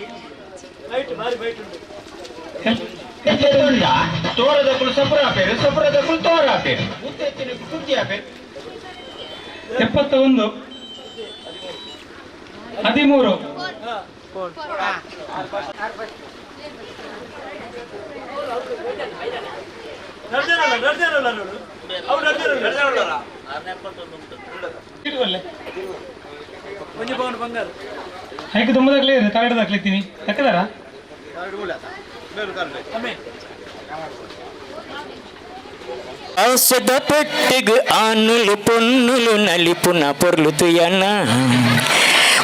ಐಕ್ ತೊಂಬದಾಗ್ಲೇ ತರಡದಾಗ್ಲಿತ್ತೀನಿ ಯಾಕದಾರ ಔಷಧ ಪೆಟ್ಟಿಗ್ ಆನುಲು ಪೊನ್ನುಲು ನಲಿಪುನ ಪೊರ್ಲು ತುಯನ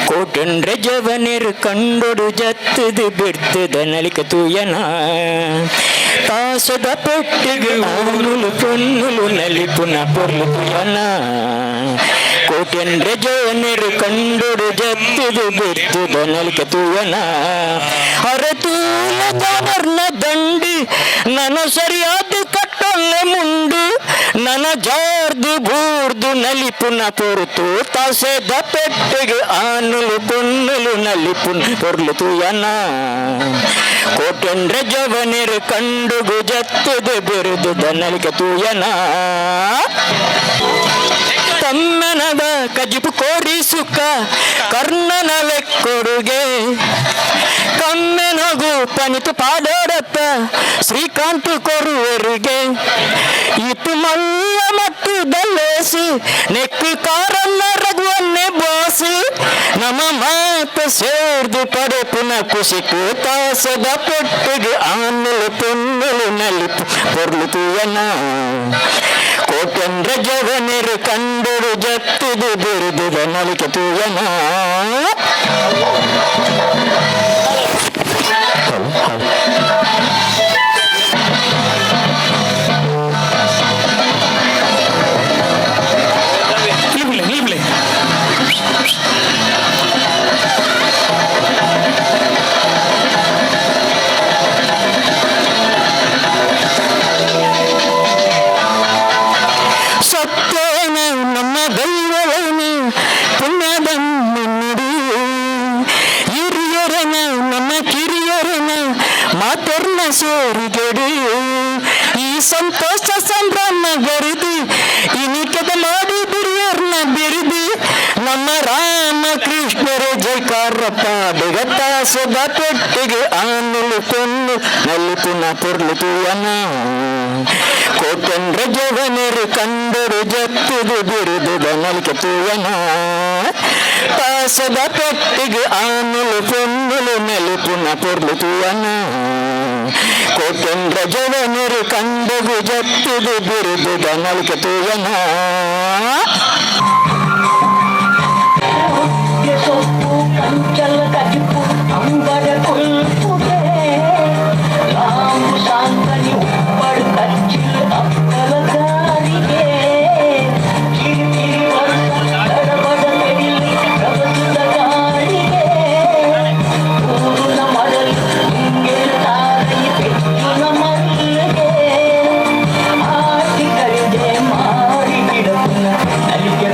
ಕೋಟಂಡ್ರೆ ಜವನೆರು ಕಂಡೊಡು ಜತ್ತದು ಬಿಡ್ತದ ನಲಿಕ ತುಯನ ತಾಸದ ಪೆಟ್ಟಿಗ್ ಆನುಲು ಪೊನ್ನುಲು ನಲಿಪುನ ಪೊರ್ಲು ತುಯನ ಕೋಟೆಂಡ್ರೆ ಜವನೆರು ಕಂಡೊಡು ಜತ್ತದು ಬಿಡ್ತದ ನಲಿಕ ತುಯನ ಅರತೂಲ ಜವರ್ನ ದಂಡಿ ನನ ಸರಿಯಾದ ಕಟ್ಟೊಲ್ಲ ಮುಂಡು ನನ ಜಾರ್ದು ಬೂರ್ದು ನಲಿಪುನ ಪೊರುತು ತಾಸೆದ ಪೆಟ್ಟಿಗೆ ಆನುಲು ಪೊನ್ನುಲು ನಲಿಪುನ ಪೊರ್ಲು ತುಯನ ಕೋಟೆಂಡ್ರೆ ಜವನೆರು ಕಂಡುಗು ಜತ್ತದು ಬಿರುದು ನಲಿಕ ತೂಯನ ತಮ್ಮನದ ಕಜಿಪು ಕೋರಿ ಸುಖ ಕರ್ಣನ ಲೆಕ್ಕೊಡುಗೆ ಕಮ್ಮೆನಗು ಪನಿತು ಪಾಡೋಡತ್ತ ಶ್ರೀಕಾಂತ್ ಕೊರುವರಿಗೆ ಇತು ಮಲ್ಲ ಮತ್ತು ದಲ್ಲೇಸು ನೆಕ್ಕು ಕಾರನ್ನ ರಘುವನ್ನೇ ಬಾಸು ನಮ್ಮ ಮಾತ ಸೇರ್ದು ಪಡೆಪುನ ಕುಸಿಕು ತಾಸದ ಪೆಟ್ಟಿಗೆ ಆನುಲು ಪೊನ್ನುಲು ನಲಿಪು ಪೊರ್ಲು ತೂಯನ ಕೋಟೆಂದ್ರ ಜವನೆರು ಕಂಡರು ಜತ್ತುದು ಬಿರುದುದ ನಲಿಕೆ ತೂಯನ. ನಿಲ್ಬಿಲೆ ನಿಲ್ಬಿಲೆ. ಸತ್ಯನ ನಮ್ಮ ದೈವವನ ಪುಣ್ಯದನ್ನು ನುಡಿ ಹಿರಿಯರನ ನಮ್ಮ ಕಿರಿಯರನ ಮಾತರ್ನ ಸೇರಿಗೆಡು ಈ ಸಂತೋಷ ಸಂಭ್ರಮ ಗರಿದು ಇನಿಕದ ಮಾಡಿ ಬಿರಿಯರ್ನ ಬಿರಿದು ನಮ್ಮ ರಾಮ ಕೃಷ್ಣರ ಜೈಕಾರ ಪಾಡುಗ ತಾಸದ ಪೆಟ್ಟಿಗೆ ಆನುಲು ಕೊನ್ನು ನಲಿಪುನ ಪೊರ್ಲು ತೂಯನ ಕೋಟೆಂದ್ರ ಜವನೆರು ಕಂಡರು ಜತ್ತುದು ಬಿರುದುದ ನಲಿಕೆ ತೂಯನ ತಾಸದ ಪೆಟ್ಟಿಗೆ ಆನುಲು ಪೊನ್ನುಲು ನಲಿಪುನ ಪೊರ್ಲು ತೂಯನ ಕೋಟೆಂದ್ರ ಜವನೆರು ಕಂಡಗು ಜತ್ತುದು ಬಿರುದುದ ನಲಿಕೆ ತೂಯನ. ಸೊಪ್ಪು ಕಂಚಲ ಕಜಿಪು ಅಂಬಡ ಕೊಲ್ಪುಗೆ ಲಾಂಬು ಸಾಂಕಣಿ ಉಪ್ಪಡು ಕಚ್ಚಿಲು ಅಪ್ಪಲ ದಾರಿಗೆ ಕಿರಿ ಕಿರಿ ವರ್ಷ ಗಡಬಡ ತೆಡಿಲಿ ರಭಸದ ಗಾಳಿಗೆ ಊರುನ ಮರಳು ಹಿಂಗೆಲ್ ತಾರೈ ಪೆಚ್ಚುನ ಮಲ್ಲಿಗೆ ಆಟಿ ಕಳಿದೆ ಮಾರಿ ಗಿಡಪುನ ನಲಿಕೆ.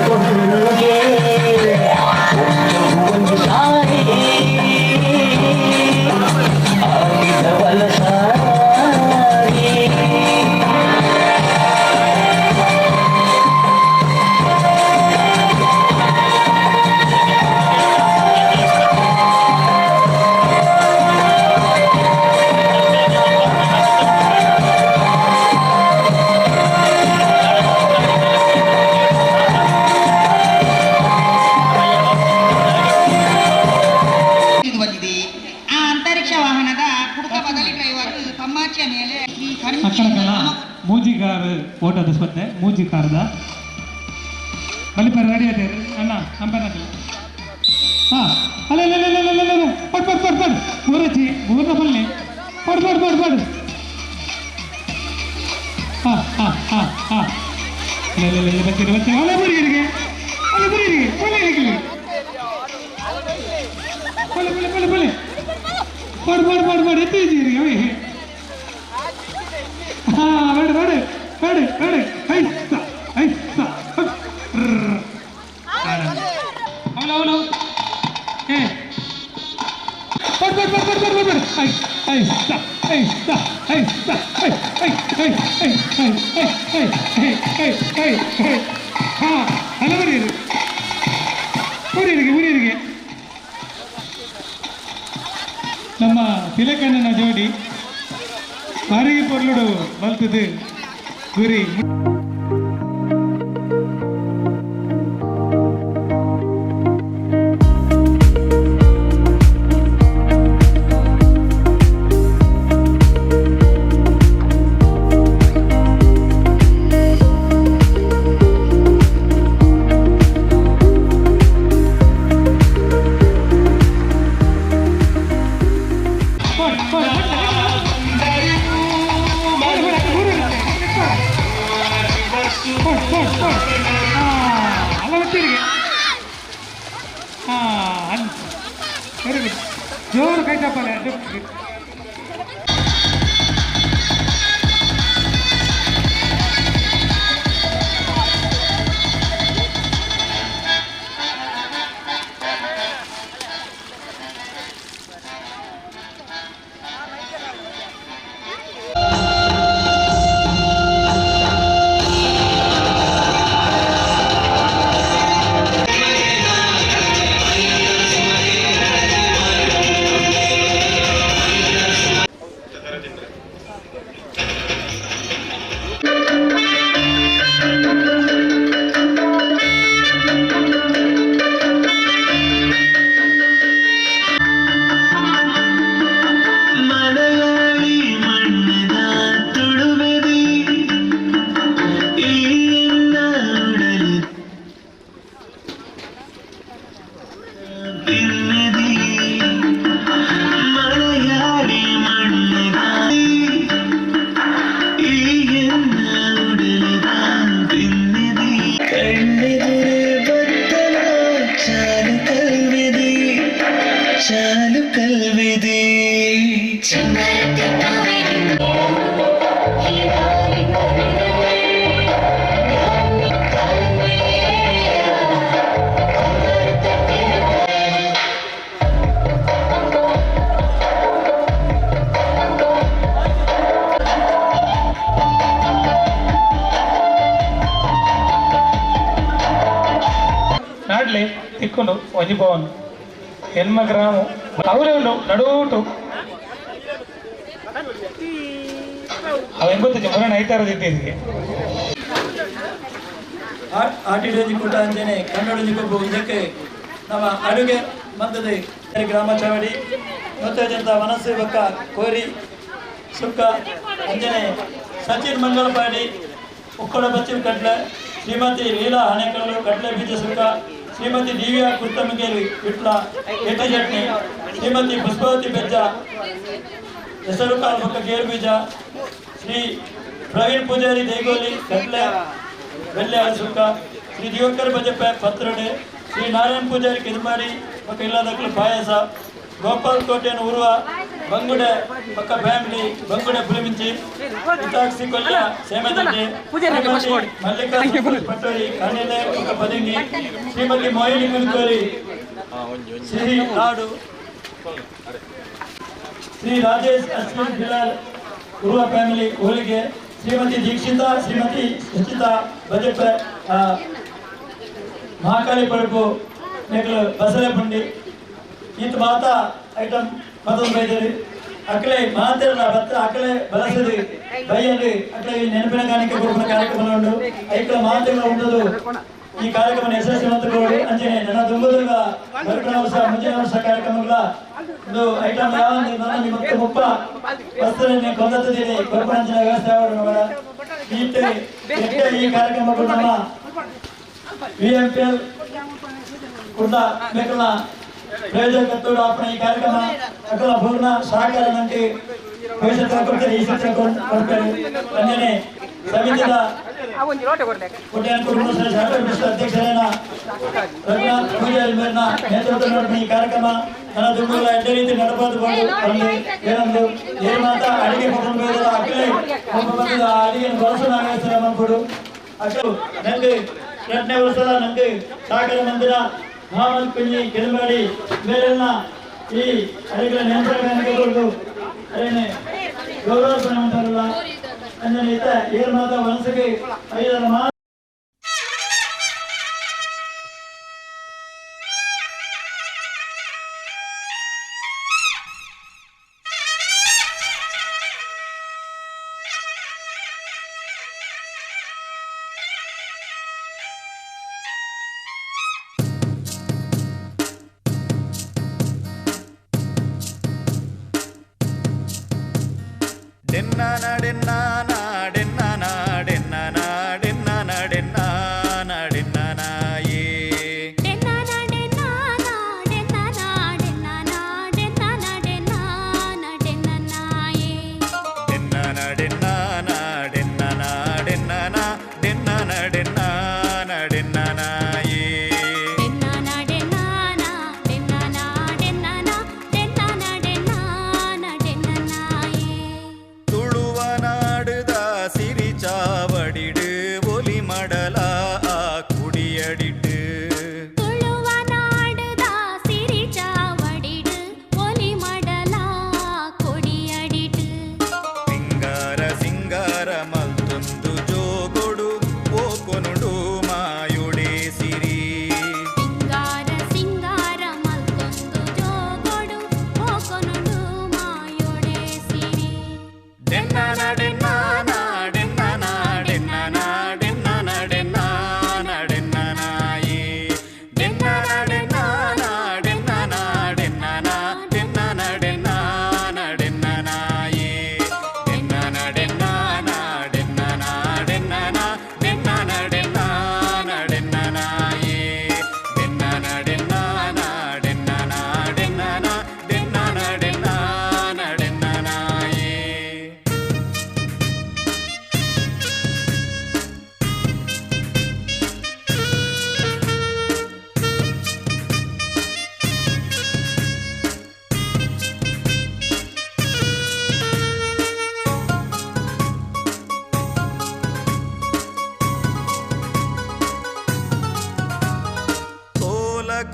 ಅಕ್ಕನಕಲ್ಲ ಮೂಜಿಗಾರ ಓಟದ ಸ್ಪರ್ಧೆ ಮೂಜಿಕಾರದ ಬಲಿಪರ ರೆಡಿ ಆಯ್ತು ಅಣ್ಣ ಅಂಬನಕಲ್ಲ ಹಾಂ ಅಲ್ಲ ಅಲ್ಲ ಅಲ್ಲ ಅಲ್ಲ ಅಲ್ಲ ಪಡ್ ಪಡ್ ಪಡ್ ಪಡ್ ಮೂರಚ್ಚಿ ಮೂರನ ಬಲ್ಲಿ ಪಡ್ ಪಡ್ ಪಡ್ ಪಡ್ ಹಾಂ ಹಾಂ ಹಾಂ ಹಾಂ ಇಲ್ಲ ಇಲ್ಲ ಇಲ್ಲ ಬರ್ತೀರಿ ಬರ್ತೀರಿ ಅಲ್ಲ ಬರೀರಿಗೆ ಅಲ್ಲ ಬರೀರಿಗೆ ಒಳ್ಳೆ ಬಲೆ ಬಲೆ ಬಲೆ ಬಲೆ ಪಡ್ ಪಡ್ ಪಡ್ ಪಡ್ ಎತ್ತಿದ್ದೀರಿ ಅವೇ ಹಾಂ ಬೇಡ ಬೇಡ ಬೇಡ ಬೇಡ ಐಸ ಐಸ ಅವನು ಅವನು ಏ ಪಡ್ ಪಡ್ ಪಡ್ ಪಡ್ ಪಡ್ ಪಡ್ I ಐಸ ಐಸ ಐಸ I I I I I I I I I I I ಹಾಂ ಅಲ್ಲ ಬರೀರಿ ಊರಿಗೆ ಊರಿಗೆ ನಮ್ಮ ತಿಲಕಣ್ಣನ ಜೋಡಿ ಬಾರಿಗೆ ಪೊರ್ಲುಡು ಬಲ್ತದು ಗುರಿ. ವೆರಿ ಗುಡ್, ಜೋರು ಕೈ ಚಪ್ಪಾಳೆ. ನಾಡ್ಲಿ ತಿಕ್ಕೊಂಡು ಒಂಜಿ ಭವನ್ ಎನ್ಮ ಗ್ರಾಮ ಅವರೇ ಉಂಡು ನಡೂಟು ಅವ ಎಂಬತ್ತು ಮುರಣ ಐತಾರದಿದ್ದೀರಿಗೆ ಆಟಿಡೊಂಜಿ ಕೂಟ ಅಂಚನೆ ಕನ್ನಡೊಂಜಿ ಕೊಬ್ಬು ಇದಕ್ಕೆ ನಮ್ಮ ಅಡುಗೆ ಮಂದದ ಗ್ರಾಮ ಚಾವಡಿ ಮತ್ತು ವನಸೇವಕ ಕೋರಿ ಸುಕ್ಕ ಅಂಜನೆ ಸಚಿನ್ ಮಂಗಳಪಾಡಿ ಉಕ್ಕಡ ಬಚ್ಚಿನ ಕಡ್ಲೆ ಶ್ರೀಮತಿ ಲೀಲಾ ಹಣೆಕಲ್ಲು ಕಡ್ಲೆ ಬೀಜ ಸುಕ್ಕ ಶ್ರೀಮತಿ ದಿವ್ಯಾ ಕುರ್ತಮಗೇರಿ ವಿಟ್ಲ ಎಟ್ಟ ಚಟ್ನಿ ಶ್ರೀಮತಿ ಪುಷ್ಪಾವತಿ ಬೆಜ್ಜ ಹೆಸರು ಕಾಳು ಪಕ್ಕ ಗೇರು ಬೀಜ ಶ್ರೀ ಪ್ರವೀಣ್ ಪೂಜಾರಿ ದೇಗೋಲಿ ಕಡ್ಲೆ ಬೆಳ್ಳೆ ಸುಕ್ಕ ಶ್ರೀ ದಿವಾಕರ್ ಬಜಪೆ ಪತ್ರೊಡೆ ಶ್ರೀ ನಾರಾಯಣ ಪೂಜಾರಿ ಕಿದಮಾಡಿ ಪಕ್ಕ ಇಲ್ಲದಕ್ಕಲು ಪಾಯಸ ಗೋಪಾಲ್ ಕೋಟೆಯನ್ನು ಉರುವ ಬಂಗುಡೆ ಪಕ್ಕ ಫ್ಯಾಮಿಲಿ ಬಂಗುಡೆ ಪುಲಿಮಿಂಚಿ ಹಿತಾಕ್ಷಿ ಕೊಲ್ಯ ಸೇಮದಡ್ಡಿ ಮಲ್ಲಿಕಾ ಪಟ್ಟೋರಿ ಕಣಿಲೆ ಪಕ್ಕ ಪದಂಗಿ ಶ್ರೀಮತಿ ಮೋಹಿನಿ ಕುಲ್ಕೋರಿ ಸಿಹಿ ಲಾಡು ಶ್ರೀ ರಾಜೇಶ್ ಅಶ್ವಿನ್ ಬಿಲಾಲ್ ಉರುವ ಫ್ಯಾಮಿಲಿ ಹೋಳಿಗೆ ಶ್ರೀಮತಿ ದೀಕ್ಷಿತಾ ಶ್ರೀಮತಿ ಸುಚಿತಾ ಬಜಪೆ ಮಹಾಕಾಳಿ ಪಡುಪು ನೆಕ್ಲು ಬಸಳೆ ಪುಂಡಿ ಈತ ಮಾತಾ ಐಟಮ್ ಮತ್ತೊಂದು ಬೈದೇರಿ ಅಕ್ಕಲೆ ಮಾತಿರಲ್ಲ ಬತ್ತ ಅಕ್ಕಲೆ ಬಲಸದು ಬೈಯಲ್ಲಿ ಅಕ್ಕಲೆ ನೆನಪಿನ ಕಾಣಿಕೆ ಕೊಡುವ ಕಾರ್ಯಕ್ರಮ ಉಂಟು ಐಕ್ಲ ಮಾತೆಲ್ಲ ಉಂಟದು ಈ ಕಾರ್ಯಕ್ರಮ ಯಶಸ್ವಿ ಮಂತ್ರಿಗಳು ಅಂಚನೆ ನನ್ನ ದುಂಬದುರ್ಗ ಬರ್ಪಣ ವರ್ಷ ಮುಂಚಿನ ವರ್ಷ ಕಾರ್ಯಕ್ರಮಗಳ ಒಂದು ಐಟಮ್ ಯಾವ ನನ್ನ ಮತ್ತು ಮುಪ್ಪ ವಸ್ತುವನ್ನು ಕೊಂದತ್ತಿದ್ದೀರಿ ಕೊರಪಣಂಚಿನ ವ್ಯವಸ್ಥೆ ಅವರು ಈ ಕಾರ್ಯಕ್ರಮಗಳು ನಮ್ಮ ವಿಎಂಪಿಎಲ್ ಕುಡ್ಲ ಮೇಕಲ್ನ ಪ್ರಯೋಜಕತ್ವಡು ಆಪಣ ಈ ಕಾರ್ಯಕ್ರಮ ಅಕಲ ಪೂರ್ಣ ಸಹಕಾರ ನಂಗೆ ಭವಿಷ್ಯದ ಕೊಡ್ತಾರೆ ಈ ಶಿಕ್ಷಣ ಕೊಡ್ತಾರೆ ಅಂಜನೆ ಸಮಿತಿಯ ಕೊಟ್ಯಾನ್ ಕುಟುಂಬ ಸಹಕಾರ ಅಧ್ಯಕ್ಷರೇನ ರಘುನಾಥ್ ಪೂಜಾರಿ ಮೇರಿನ ನೇತೃತ್ವ ನಡೆದ ಈ ಕಾರ್ಯಕ್ರಮ ನನ್ನ ದುಂಬುಗಳ ಎಡ್ಡೆ ರೀತಿ ನಡಪಾದು ಬಂದು ಏನೊಂದು ಏನ್ ಮಾತ ಅಡಿಗೆ ಕುಟುಂಬದ ಅಖಿಲೆ ಬಂದ ಅಡಿಗೆ ಬಳಸು ನಾಗೇಶ್ವರ ಮನ್ಕೊಡು ಅಕ್ಕಲು ನಂಗೆ ಎರಡನೇ ವರ್ಷದ ನಂಗೆ ಸಹಕಾರ ಮಂದಿರ ಮಹಮ್ಮದ್ ಕುಂಜಿ ಕೆಲಂಬಾಡಿ ಮೇಲೆಲ್ಲ ಈ ಅಡಿಗೆಗಳ ನಿಯಂತ್ರಣ ಅರೇನೆ ಗೌರವಾರ್ಪಣೆ ಮಾಡ್ತಾರಲ್ಲ ಅಂಜನೆ ಇತ್ತ ಏನ್ ಮಾತ ಮನಸ್ಸಿಗೆ ಐದರ ಮಾ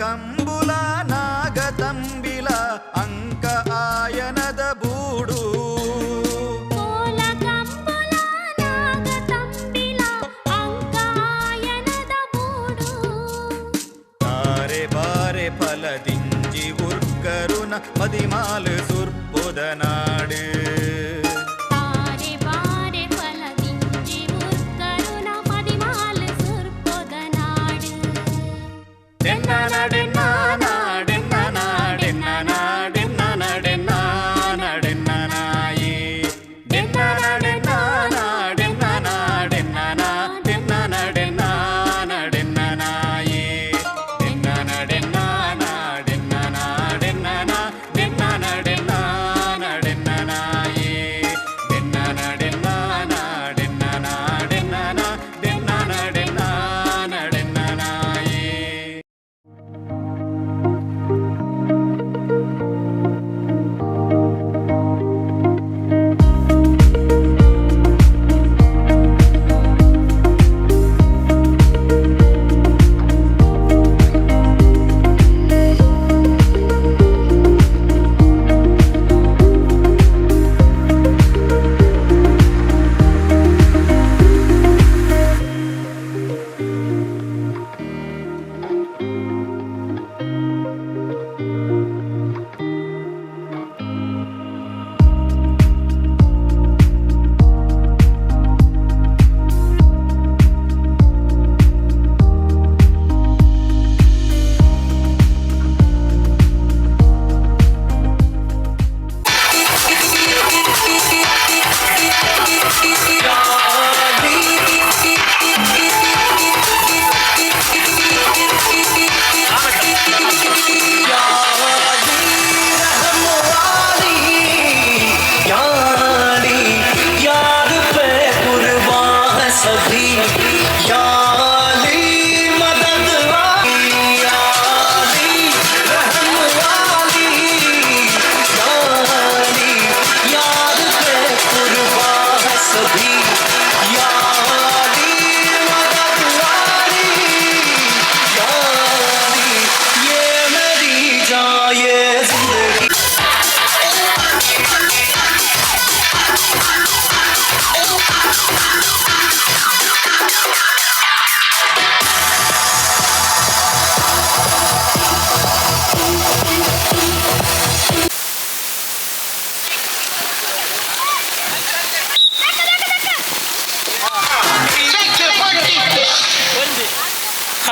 ಕಂಬುಲ ನಾಗತಂಬಿಲ ಅಂಕ ಆಯನದ ಬೂಡು ಕಂಬುಲ ನಾಗತಂಬಿಲ ಅಂಕ ಆಯನದ ಬೂಡು ತಾರೆ ಬಾರೆ ಫಲದಿಂಜಿ ಉರ್ಕರುನ ಪದಿಮಾಲು ಸುರ್ಪುದ ನಾಡು ತಾರೆ ಬಾರೆ ಫಲದಿಂಜಿ ಉರ್ಕರುನ ಪದಿಮಾಲು ಸುರ್ಪುದ ನಾಡು ಡೆನ್ನ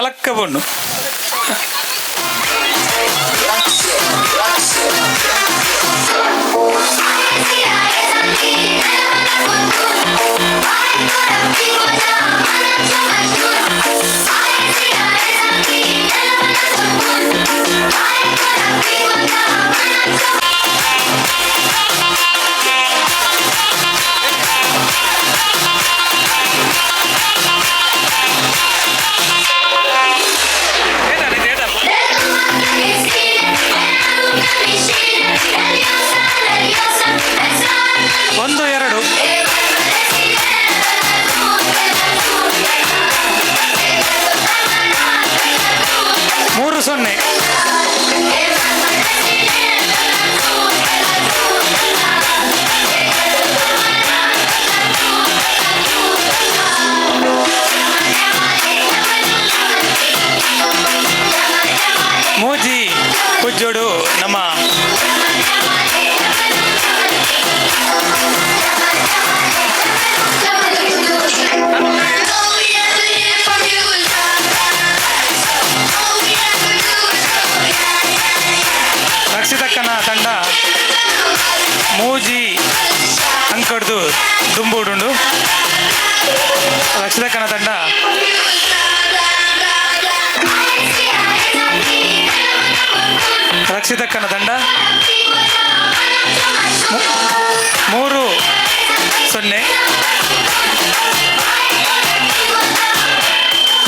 ಅಲಕ್ಕ ಬೊಣ್ಣು. 1 2 3 0. ಮೂಜಿ ಪುಜ್ಜೋಡು ನಮ್ಮ ರಕ್ಷಿತಕ್ಕನ ತಂಡ ಮೂಜಿ ಅಂಕಡ್ದು ದುಂಬುಡುಂಡು. ರಕ್ಷಿತಕ್ಕನ ತಂಡ ರಕ್ಷಿತಕ್ಕನ ತಂಡ 3 0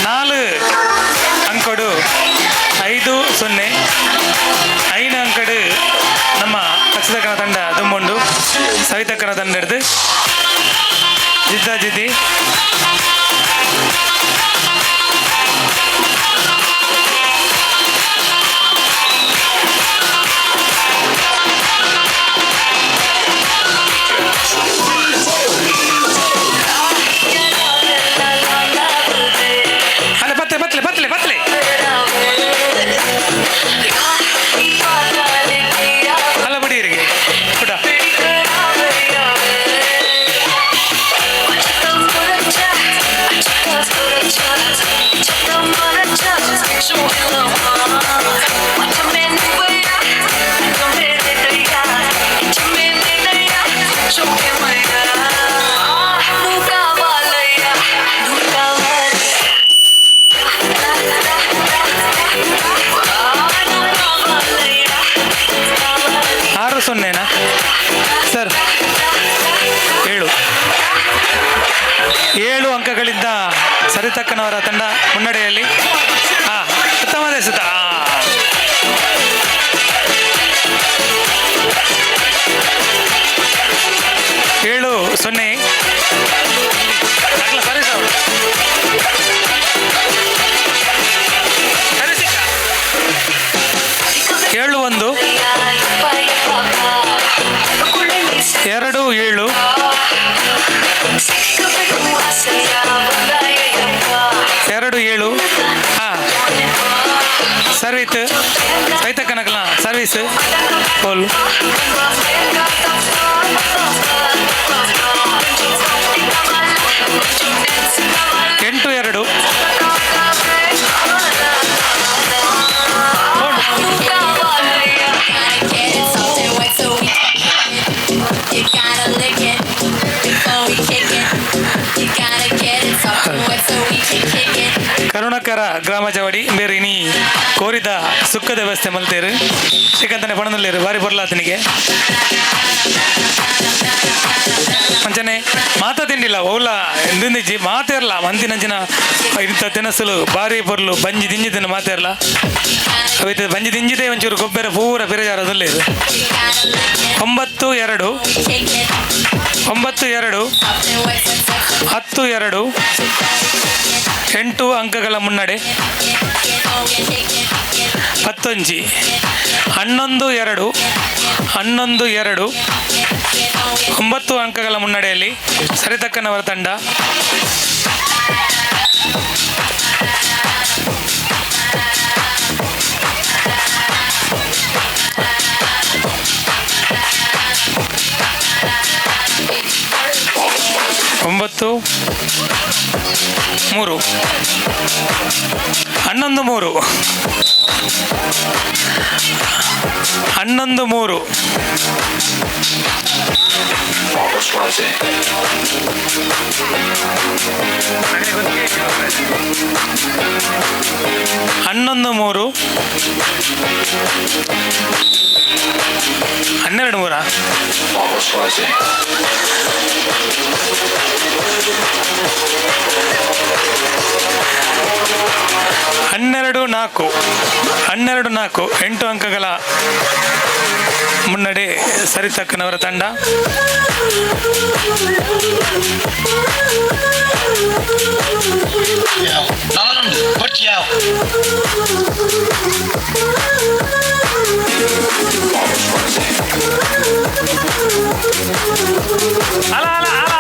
4 ಅಂಕಡು 5 0 5 ಅಂಕಡು ನಮ್ಮ ರಕ್ಷಿತಕ್ಕನ ತಂಡ ದುಂಬುಂಡು. ಸವಿತಕ್ಕನ ತಂಡ ಹಿಡ್ದು ಜಿದ್ದ ಜಿದ್ದಿ. ಅಲ್ಲ ಬತ್ತಲೆ ಬತ್ತಲೆ ಬತ್ತಲೆ ಬತ್ತಲೆ. ಅಲ್ಲ ಬಿಡಿಯರಿಗೆ ಪುಟ. 6 0ನಾ ಸರ್? 7 7 ಅಂಕಗಳಿಂದ ಸರಿತಕ್ಕನವರ ತಂಡ ಮುನ್ನಡೆಯಲ್ಲಿ. ಉತ್ತಮ ಎಸೆತ. 7 0. ಸರಿ ಸರ್. 7 1 2 7 2 7. ಹಾಂ ಸರ್ವಿತ್ ಸೈತಕ್ಕನಕಲ ಸರ್ವಿಸ್ ಫುಲ್. 8 2. ಕರುಣಕರ ಗ್ರಾಮ ಚವಡಿ ಬೇರೆ ಇನಿ ಕೋರಿದ ಸುಕ್ಕದ ವ್ಯವಸ್ಥೆ ಮಲ್ತೇರು. ಶ್ರೀಕಾಂತನೆ ಪಣದಲ್ಲೇರು ಬಾರಿ ಬೊರ್ಲಾತನಿಗೆ ಅಂಚನೆ ಮಾತ ತಿಂಡಿಲ್ಲ ಓಲ ಎಂದಿಂದಿಜ್ಜಿ ಮಾತೇರ್ಲ ಮಂತಿನಂಚಿನ ಇಂಥ ತಿನಸಲು ಬಾರಿ ಬೊರ್ಲು ಬಂಜಿ ದಿಂಜಿದನ್ನು ಮಾತೇರ್ಲ ಅವಿತ ಬಂಜಿ ದಿಂಜಿದೆ ಒಂಚೂರು ಗೊಬ್ಬರ ಪೂರ ಬೆರೆಜಾರದಲ್ಲೇ ಇದು. 9 2 9 2 10 2 8 ಅಂಕಗಳ ಮುನ್ನಡೆ. 10 11 2 11 2 9 ಅಂಕಗಳ ಮುನ್ನಡೆಯಲ್ಲಿ ಸರಿತಕ್ಕನವರ ತಂಡ. 9 9 3 11 3 11 3 11 3 12 3 12 4 12 4 8 ಅಂಕಗಳ ಮುನ್ನಡೆ ಸರಿತಕ್ಕನವರ ತಂಡ. ಅಲ ಅಲ ಅಲ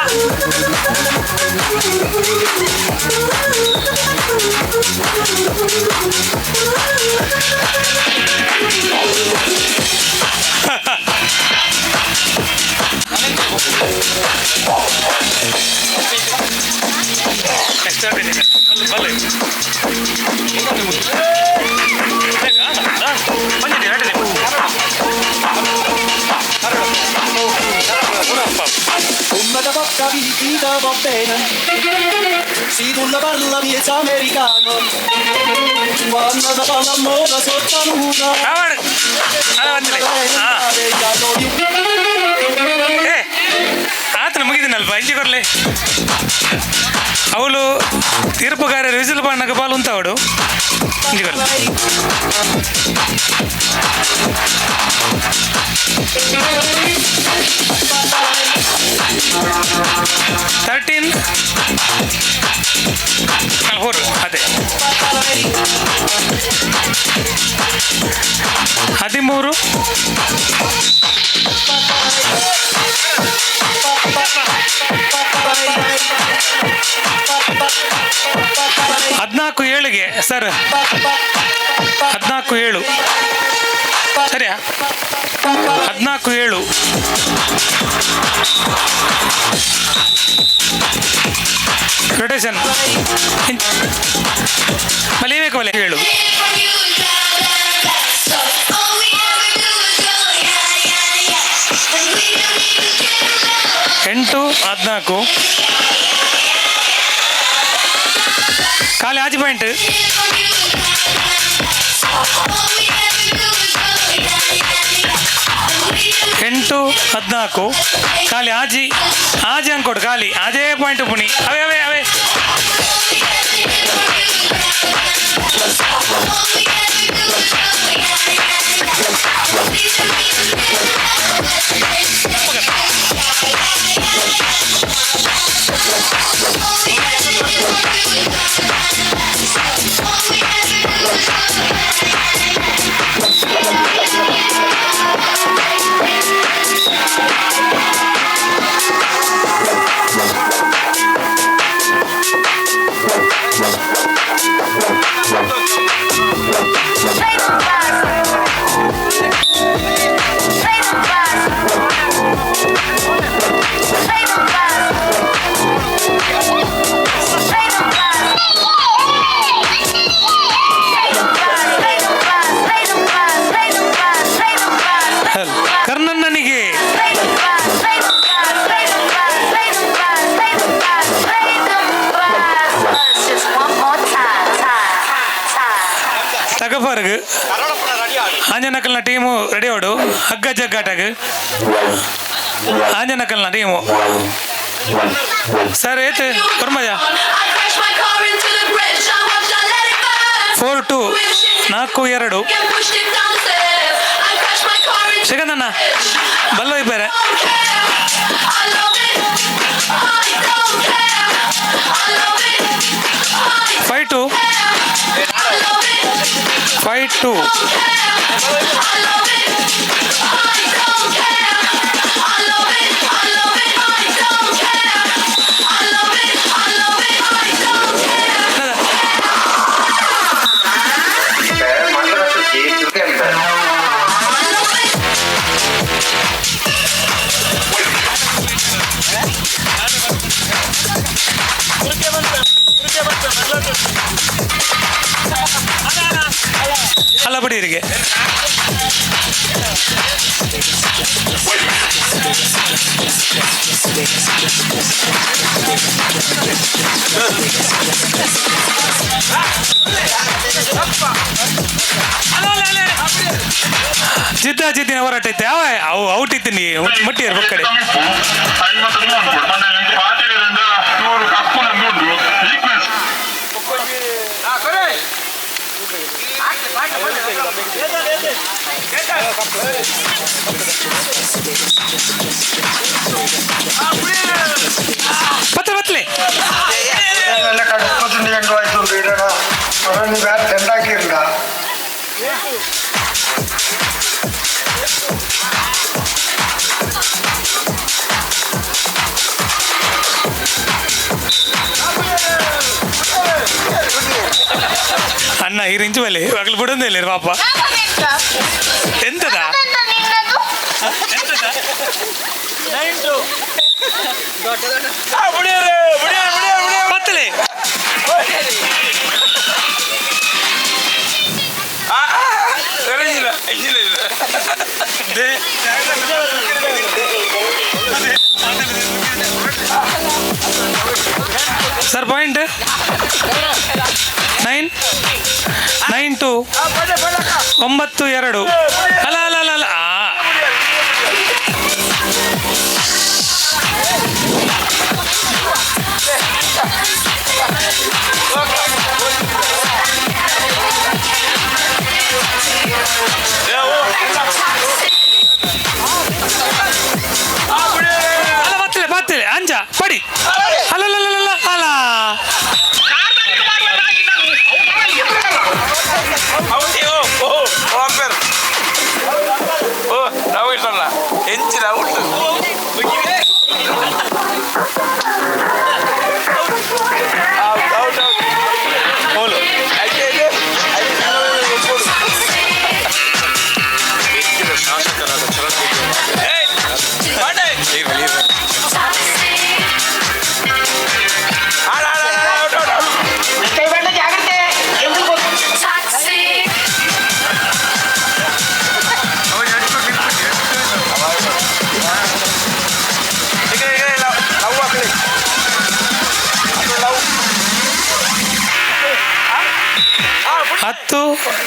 Come da bocca picchita va bene, se tu la parla miezza americano, quando da parla amore sotto la luna. ಆತನ ಮುಗಿದಿನಲ್ಪ ಇಂಚೆ ಕೊರ್ಲೆ ಅವಳು ತೀರ್ಪುಗಾರರು ವಿಸಿಲ್ ಪಾಂಡಗ ಪಾಲು ಉಂತಾವಡು ಇಂಚೆ ಕೊರ್ಲೆ. 13 4 ಅದೇ 13 14 7ಗೆ ಸರ್ 14 7 ಸರಿಯಾ? 14 7 ರೊಟೇಷನ್ ಮಲಿಬೇಕು ಮಲೆ 7 8 14 ಖಾಲಿ ಆಜಿ ಪಾಯಿಂಟ್ 8 14 ಖಾಲಿ ಆಜಿ ಆಜಿ ಅಂಕೋಡು ಖಾಲಿ ಅದೇ ಪಾಯಿಂಟ್ ಪುಣಿ ಅವೇ ಅವೇ ಅವೇ ಕರ್ಣಣ್ಣನಿಗೆ ತಗಫರ್ಗ್ ಆಂಜನಕಲ್ನ ಟೀಮು ರೆಡಿ ಅವಡು ಹಗ್ಗ ಜಗ್ಗಾಟಗ್ ಆಂಜನಕಲ್ನ ಟೀಮು ಸರ್ ಏತ್ ಕೊರ್ಮಜ 4 2 4 2 ಶ್ರೀಕಾಂತಣ್ಣ ಬಲ್ಲ ಇದ್ದಾರೆ 5 2 5 2 ಅಲ್ಲ ಬಿಡಿರಿಗೆ. ಜಿದ್ದ ಜಿದ್ದಿನ ಹೋರಾಟ ಐತೆ. ಅವ ಅವು ಔಟ್ ಇತ್ತೀನಿ ಮುಟ್ಟಿರು ಬಕ್ಕಡೆ. ಪತ್ರ ಬತ್ತಲೆ നല്ല കടുപ്പത്തിന്റെ ചെണ്ടുവായിട്ടുണ്ട് ഇടടാ. അവിടെ വേറെ ചെണ്ടാക്കിയിട്ടുണ്ടാ. ಅಣ್ಣ ಈ ರಿಂಚು ಬಲ್ಲಿ ಅಗಲು ಬಿಡೊಂದೇ ಇಲ್ಲ ಪಾಪ. ಎಂತದ ಬತ್ತಲೆ? Sir point 9 9 2 9 2. ಅಲ್ಲ ಅಲ್ಲ ಅಲ್ಲ ಅಲ್ಲ, ಆ ಅಲ್ಲ ಬತ್ತಲೆ ಬತ್ತಲೆ ಅಂಜ ಪಡಿ. ಅಲ್ಲ ಅಲ್ಲ ಅಲ್ಲ ಅಲ್ಲ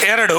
10 2.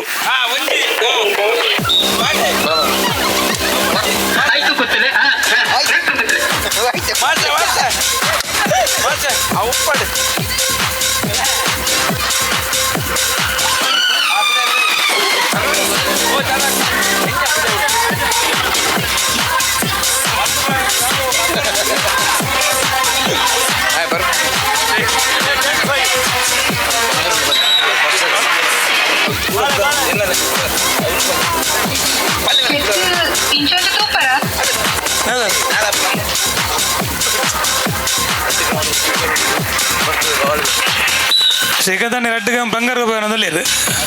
ಶ್ರೀಕಾಂತ್ ರಡ್ಡು ಬಂಗಾರ ಬಂದಲ್ಲಿ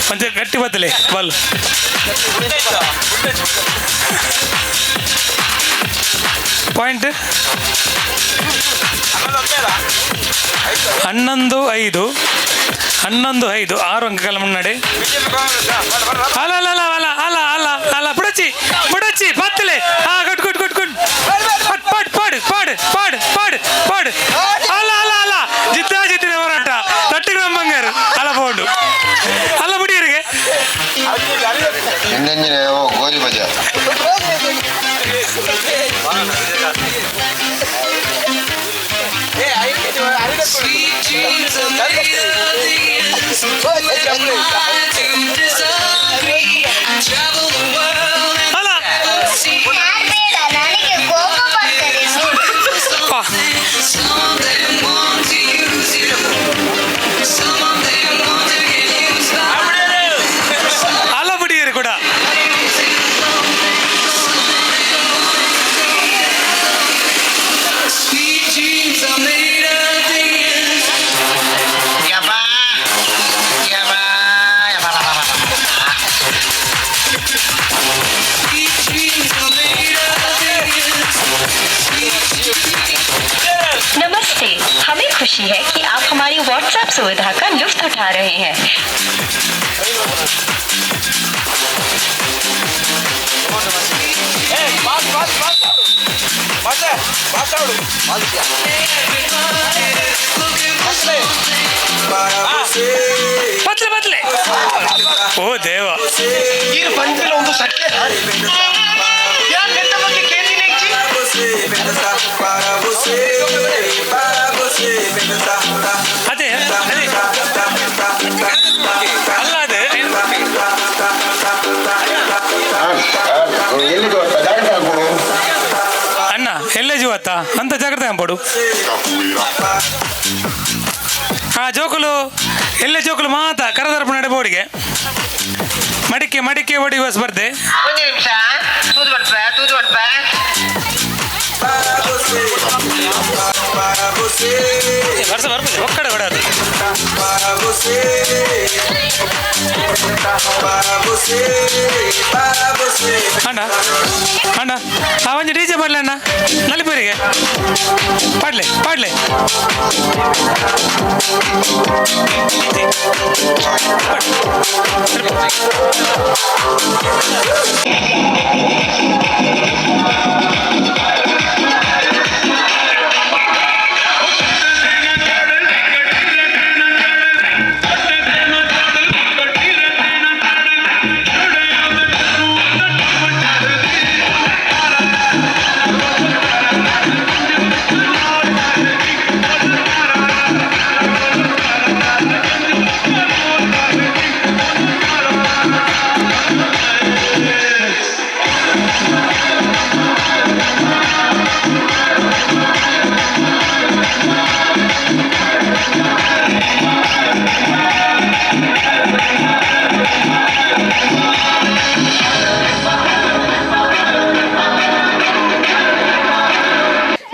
ಮಂಚ ಗಟ್ಟಿ ಬತ್ತಲೆ ಬಾಲ್. ಪಾಯಿಂಟ್ 11 5 11 5 6 ಅಂಕಗಳ ಮುನ್ನಡೆ. ಅಲ್ಲ ಅಲ್ಲ ಅಲ್ಲ ಅಲ್ಲ ಅಲ್ಲ ಅಲ್ಲ ಅಲ್ಲ, ಬುಡಚಿ ಬುಡಚಿ ಬತ್ತಲೆ. ಹಾ ಗುಡ್ ಗುಡ್ ಗುಡ್ ಗುಡ್. ಪಾಡ್ ಪಾಡ್ ಪಾಡ್ ಪಾಡ್ ಪಾಡ್ ಪಾಡ್. ಅಲ್ಲ ಅಲ್ಲ ಅಲ್ಲ, ಜಿದ್ದ ಜಿದ್ದಿನ ಹೋರಾಟ. ತಟ್ಟು ಗ್ರಾಮ ಬಂಗಾರ ಅಲ್ಲ ಬೋಂಡು ಅಲ್ಲ ಬಿಡಿಯರಿಗೆ. ಗೋಲಿ ಬಜಾರ್. ಅಲ್ಲ ನನಗೆ ಕೋಪ ಬರ್ತದೆ. ಅಲ್ಲ ಬಿಡಿಯರು ಕೂಡ. नमस्ते, हमें खुशी है कि आप हमारी व्हाट्सएप सुविधा का लुत्फ उठा रहे हैं। ಬದಲೆ ಬದಲೆ ಓ ದೇವ ಒಂದು ಸತ್ಯ ಅದೇ ಅದೇ ಅಲ್ಲ ಅದೇ ಅಣ್ಣ ಎಲ್ಲ ಜೀವತ್ತ ಅಂತ ಜಾಗ್ರತೆ ಅಂಬೋಡು. ಹಾ ಜೋಕುಲು ಎಲ್ಲ ಜೋಕುಲು ಮಾತ ಕರದರ್ಪು ನಡೆ ಬೋಡಿಗೆ ಮಡಿಕೆ ಮಡಿಕೆ ಒಡಿಯುವ ಸ್ಪರ್ಧೆ. ಒಂದು ನಿಮಿಷ ತೂದು ಬಡ್ಪ ತೂದು ಬಡ್ಪ. ವರ್ಷ ಬರ್ಬೋದು ಒಕ್ಕಡೆ ಹೊಡೆಯೋದು. ಅಣ್ಣ ಅಣ್ಣ ಆ ಒಂಜಿ ಡಿ ಜೆ ಬರ್ಲಿ ಅಣ್ಣ ನಲಿಪುರಿಗೆ ಪಾಡ್ಲೆ ಪಾಡ್ಲೆ.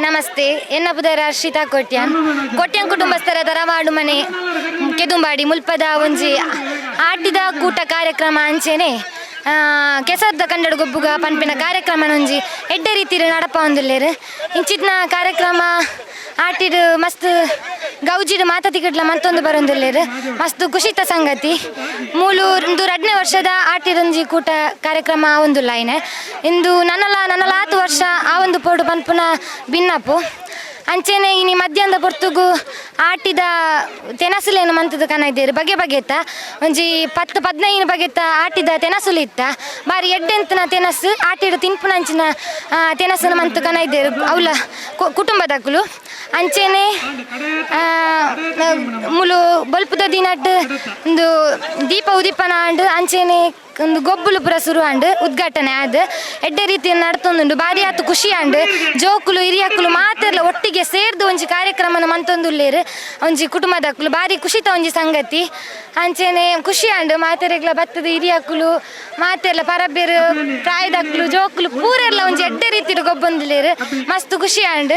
ನಮಸ್ತೆ, ಎನ್ನ ಪುದರ ಹರ್ಷಿತಾ ಕೊಟ್ಯಾನ್. ಕೊಟ್ಯಾನ್ ಕುಟುಂಬಸ್ಥರ ತರವಾಡು ಮನೆ ಕೆದುಂಬಾಡಿ ಮುಲ್ಪದ ಒಂಜಿ ಆಟಿದ ಕೂಟ ಕಾರ್ಯಕ್ರಮ ಅಂಚೆನೆ ಕೆಸರ್ದ ಕನ್ನಡ ಗೊಬ್ಬುಗ ಪನ್ಪಿನ ಕಾರ್ಯಕ್ರಮ ಒಂಜಿ ಎಡ್ಡೆ ರೀತಿಯ ನಡಪ ಒಂದುಲ್ಲೇರು. ಇಂಚಿತ್ನ ಕಾರ್ಯಕ್ರಮ ಆಟಿಡು ಮಸ್ತ್ ಗೌಜಿಡು ಮಾತಾ ತಿಕಟ್ಲ ಮತ್ತೊಂದು ಬರೊಂದುಲ್ಲೇರು. ಮಸ್ತ್ ಖುಷಿತ ಸಂಗತಿ. ಮೂಲು ಇಂದು 2ನೇ ವರ್ಷದ ಆಟಿಡೊಂಜಿ ಕೂಟ ಕಾರ್ಯಕ್ರಮ ಆವೊಂದುಲ್ಲ ಐನೆ. ಇಂದು ನನಲ ನನಲಾತು ವರ್ಷ ಆ ಒಂದು ಪೋಡು ಪನ್ಪುನ ಬಿನ್ನಪು ಅಂಚೆನೆ ಇನಿ ಮಧ್ಯಾಹ್ನದ ಪೊರ್ತುಗು ಆಟಿದ ತೆನಸುಲೇನು ಮಂತದ ಕನ ಇದ್ದೇರು ಬಗೆ ಬಗೆತ ಒಂಜಿ 10 15 ಬಗೆತ ಆಟಿದ ತೆನಸುಲು ಇತ್ತ ಬಾರಿ ಎಡ್ಡೆಂತನ ತೆನಸು ಆಟಿಡು ತಿನ್ಪುನಂಚಿನ ತೆನಸನ ಮಂತು ಕನ ಇದ್ದೇರು ಅವಲ ಕುಟುಂಬದಕುಲು. ಅಂಚೆನೆ ಮುಲು ಬೊಲ್ಪುದ ದಿನಟ್ ಒಂದು ದೀಪ ಉದಿಪನ ಆಂಡ್ ಅಂಚೆನೆ ಒಂದು ಗೊಬ್ಬುಲು ಪುರ ಸುರು ಆಂಡ್ ಉದ್ಘಾಟನೆ ಆದ್ ಎಡ್ಡೆ ರೀತಿಯಲ್ಲಿ ನಡ್ತೊಂದುಂಡು. ಬಾರಿ ಆತು ಖುಷಿ ಆಂಡ್. ಜೋಕುಲು ಹಿರಿಯಕ್ಕುಲು ಮಾತೆರ್ಲ ಒಟ್ಟಿಗೆ ಸೇರ್ದು ಒಂಜಿ ಕಾರ್ಯಕ್ರಮನ ಮಂತೊಂದುಲ್ಲೇರು ಒಂಜಿ ಕುಟುಂಬದಕ್ಕುಲು ಬಾರಿ ಖುಷಿತ ಒಂಜಿ ಸಂಗತಿ. ಅಂಚೆನೆ ಖುಷಿ ಆಂಡ್ ಮಾತೆರೆಗ್ಲ ಬತ್ತದ ಹಿರಿಯಕ್ಕುಲು ಮಾತೆರ್ಲ ಪರಬೇರು ಪ್ರಾಯದಕ್ಕುಲು ಜೋಕುಲು ಪೂರೆರ್ಲ ಒಂಜಿ ಎಡ್ಡೆ ರೀತಿಯ ಗೊಬ್ಬೊಂದುಲ್ಲೇರು ಮಸ್ತ್ ಖುಷಿ ಆಂಡ್.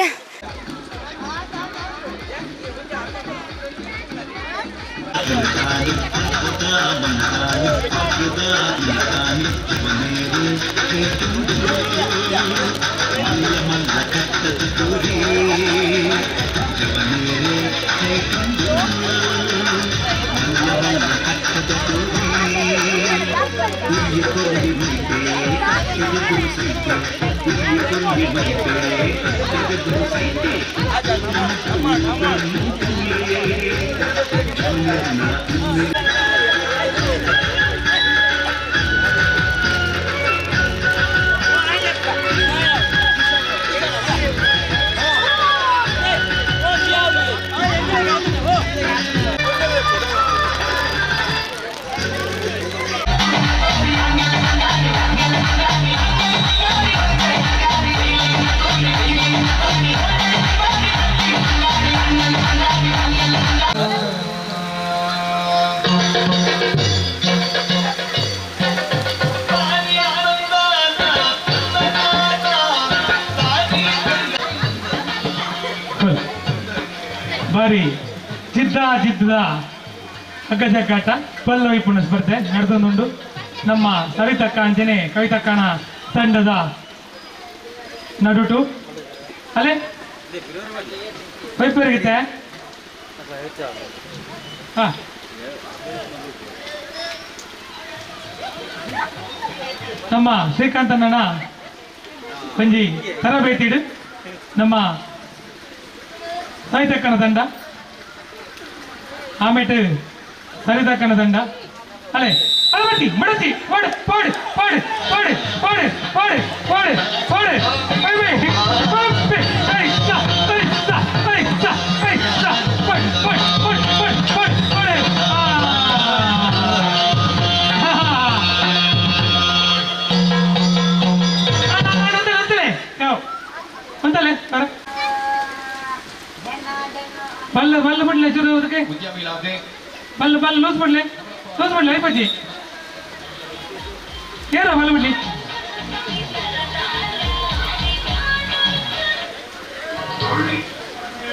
ಬಾರಿ ಜಿದ್ದ ಜಿದ್ದದ ಹಗ್ಗಜಗ್ಗಾಟ ಪಲ್ಲವಿ ಪುಣ್ಯ ಸ್ಪರ್ಧೆ ನಡೆದೊಂದುಂಡು. ನಮ್ಮ ಸವಿತಕ್ಕ ಅಂಚನೆ ಕವಿತಕ್ಕನ ತಂಡದ ನಡುಟು ಅಲ್ಲೇ ಪೈಪರಿಗಿತ್ತೆ. ಹಾ ನಮ್ಮ ಶ್ರೀಕಾಂತಣ್ಣನ ಒಂಜಿ ತರಬೇತಿಡ್ ನಮ್ಮ ಸಾಹಿತ್ಯಕ್ಕನ ತಂಡ ಆಮೇಲೆ ಸರಿತಕ್ಕನ ತಂಡ ಅಲೆ ಅಳವಟ್ಟಿ ಮಡಚಿ ಪಾಡು ಪಾಡು ಪಾಡು ಪಾಡು ಪಾಡು ಪಾಡು ಪಾಡು ಪಾಡು ಬಲ್ಲ ಬಲ್ಲ ಬಿಡ್ಲೆ ಚೂರು ಅದಕ್ಕೆ ಬಲ್ಲ ಬಲ್ಲ ಲೂಸ್ ಬಿಡ್ಲೆ ಲೂಸ್ ಬಿಡ್ಲೆ ಐಪಜ್ಜಿ ಏರ ಬಲ್ಲ ಬಿಡ್ಲಿ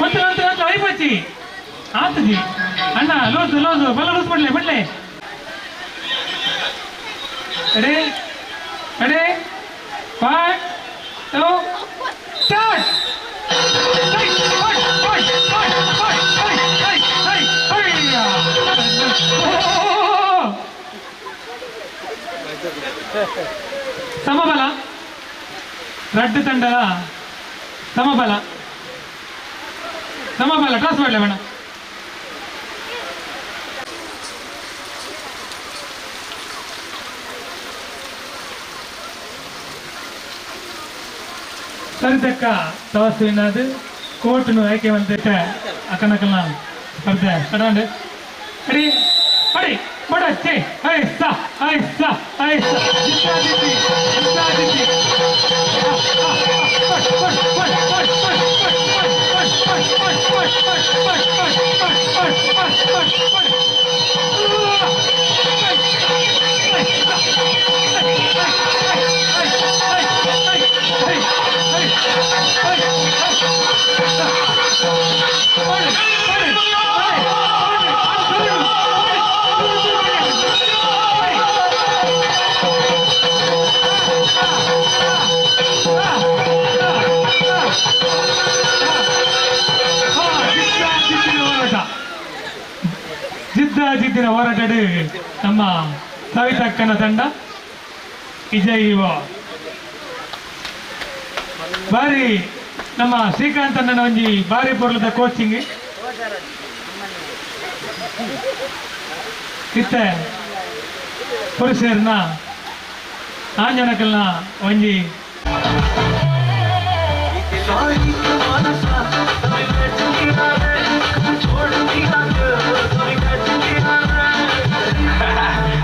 ಒಂತಲೆ ಒಂತಲೆ ಒಂತಲೆ ಐಪಜ್ಜಿ ಆತಜಿ ಅಣ್ಣ ಲೂಸ್ ಲೂಸ್ ಬಲ್ಲ ಲೂಸ್ ಬಿಡ್ಲೆ ಬಿಡ್ಲೆ ರೆಡಿ ರೆಡಿ 1 2 ಸ್ಟಾರ್ಟ್. ಸಮಬಲ ರಡ್ಡು ತಂಡದ ಸಮಬಲ ಸಮಬಲ ಟಾಸ್ ಮಾಡಲಿ ಮೇಡಮ್. ಸರಿತಕ್ಕ ತವಸ್ವಿನಾದ್ ಕೋರ್ಟ್ನು ಆಯ್ಕೆ ಬಂದಿಟ್ಟ ಅಕ್ಕನಕ್ಕಲ್ನ ಸ್ಪರ್ಧೆ ಕಡಾಂಡ್ ಅಡಿ ಅಡಿ ಬಡಚ್ಚೆ ಐಸ ಐಸ ಐಸ ಜಿದ್ದ ಜಿದ್ದಿ ಜಿದ್ದ ಜಿದ್ದಿ ಜಿದ್ದ ಜಿದ್ದಿನ ಹೋರಾಟ ನಮ್ಮ ಸವಿತಕ್ಕನ ತಂಡ ವಿಜಯೀವ. ಬಾರಿ ನಮ್ಮ ಶ್ರೀಕಾಂತ್ ಅಣ್ಣನ ಒಂಜಿ ಬಾರಿ ಪೊರ್ಲದ ಕೋಚಿಂಗ್ ಇತ್ತೆ ಪುರುಷರ್ನ ಆಂಜನಕಲ್ನ ಒಂಜಿ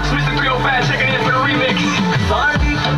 Switch the 305, checking in for the remix.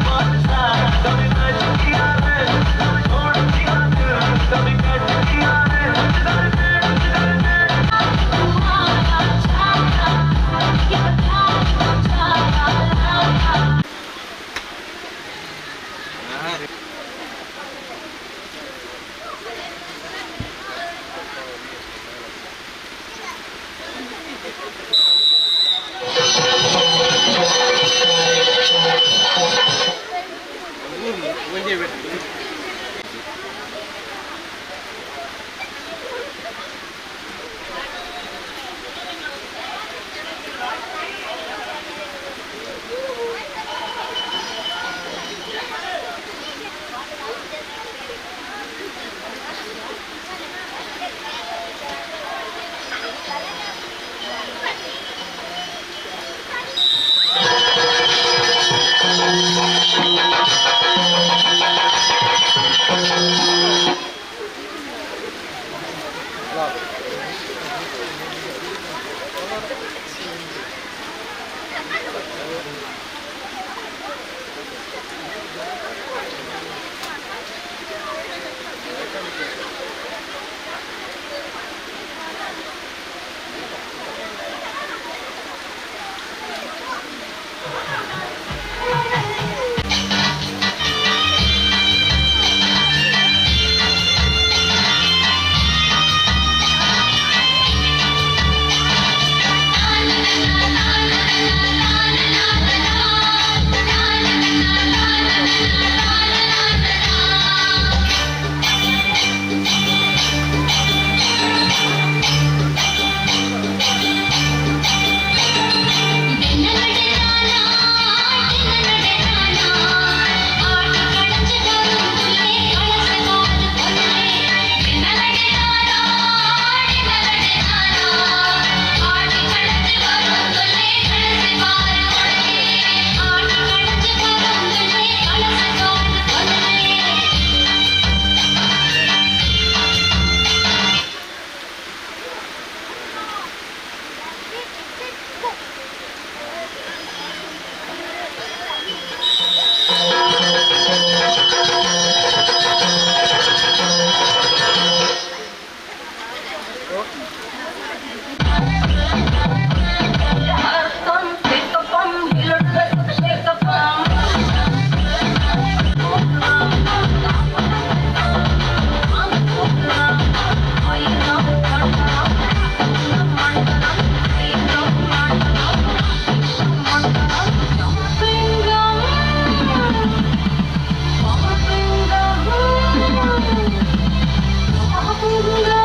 I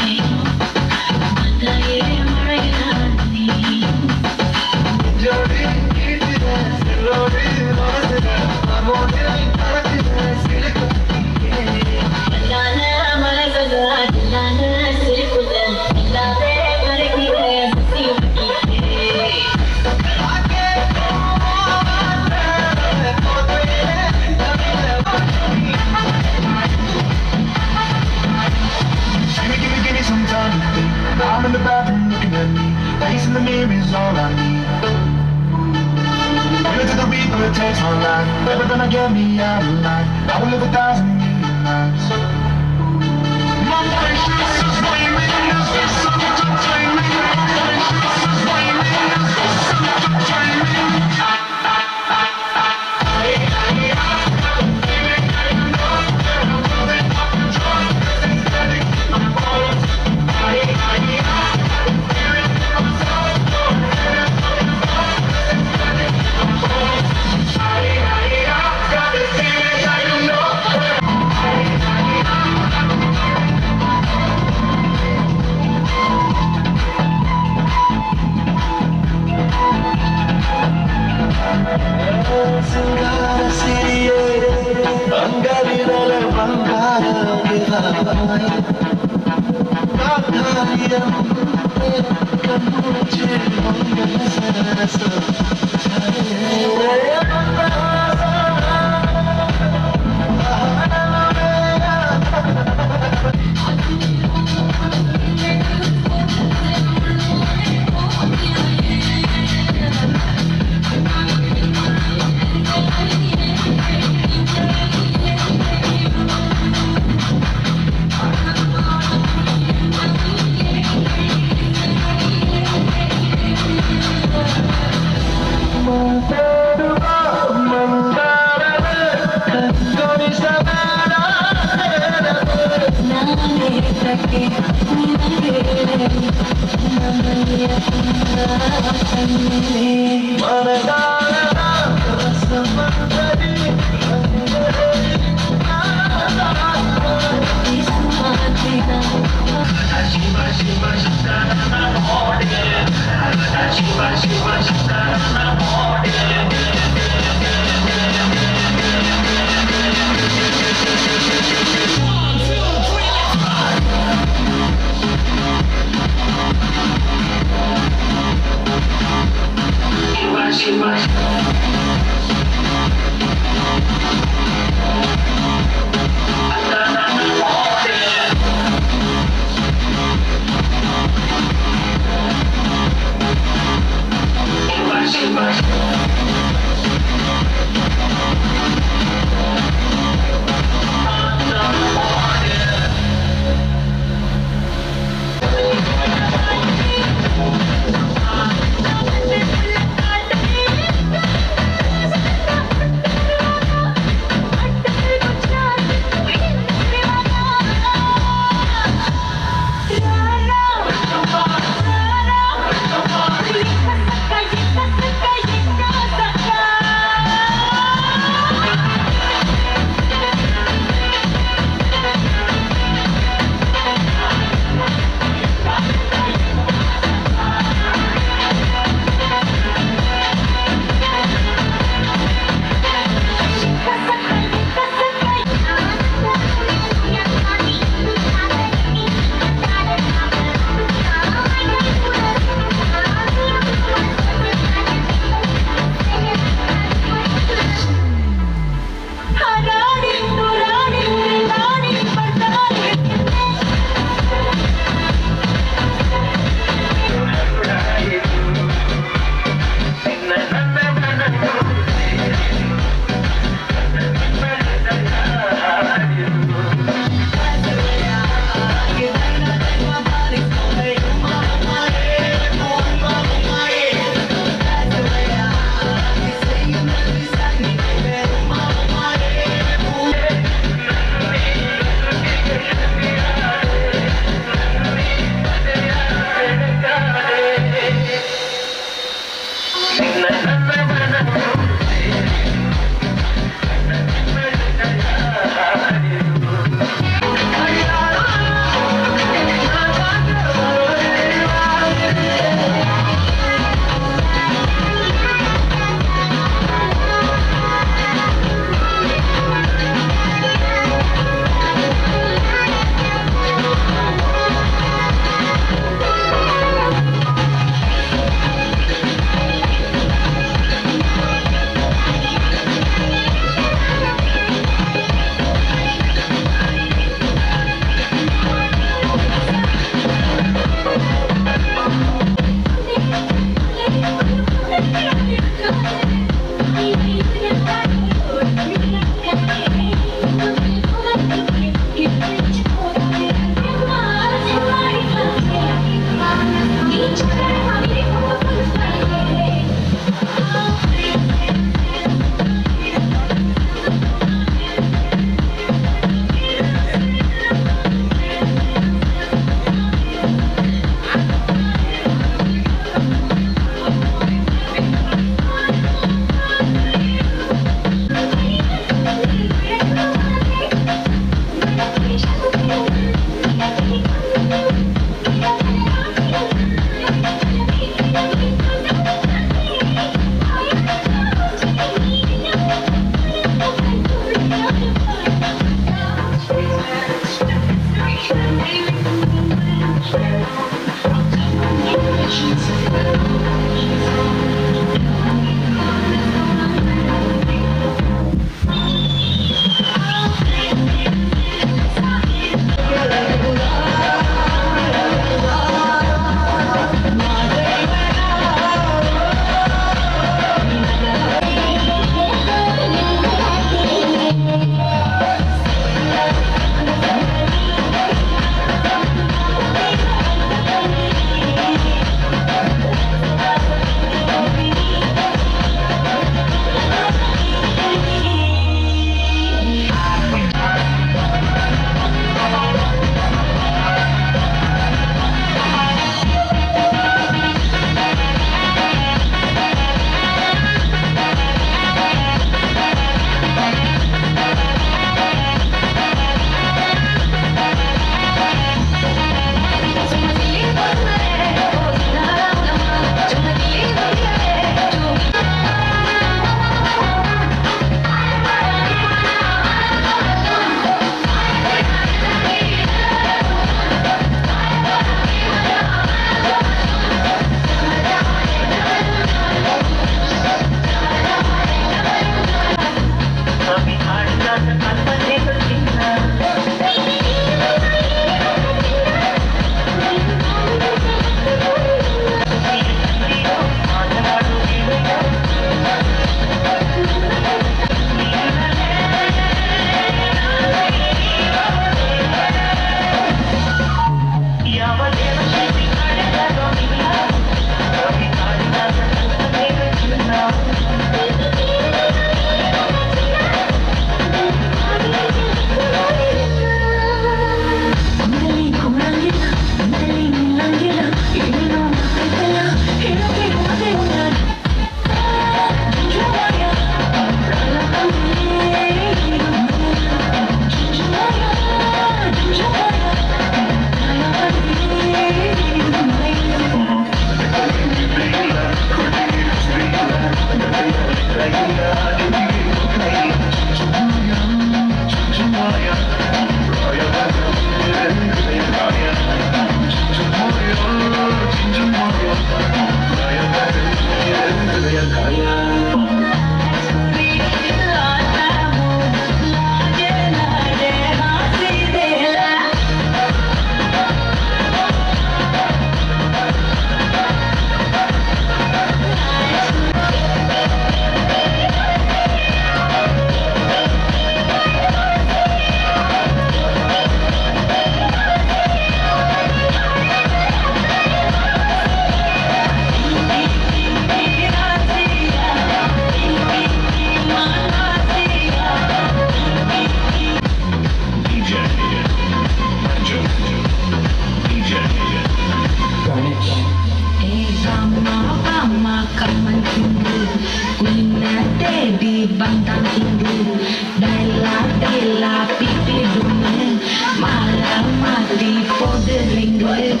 di bantang hindu Daila daila pipi dume Malam mati podelingue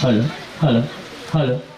Hello hello hello.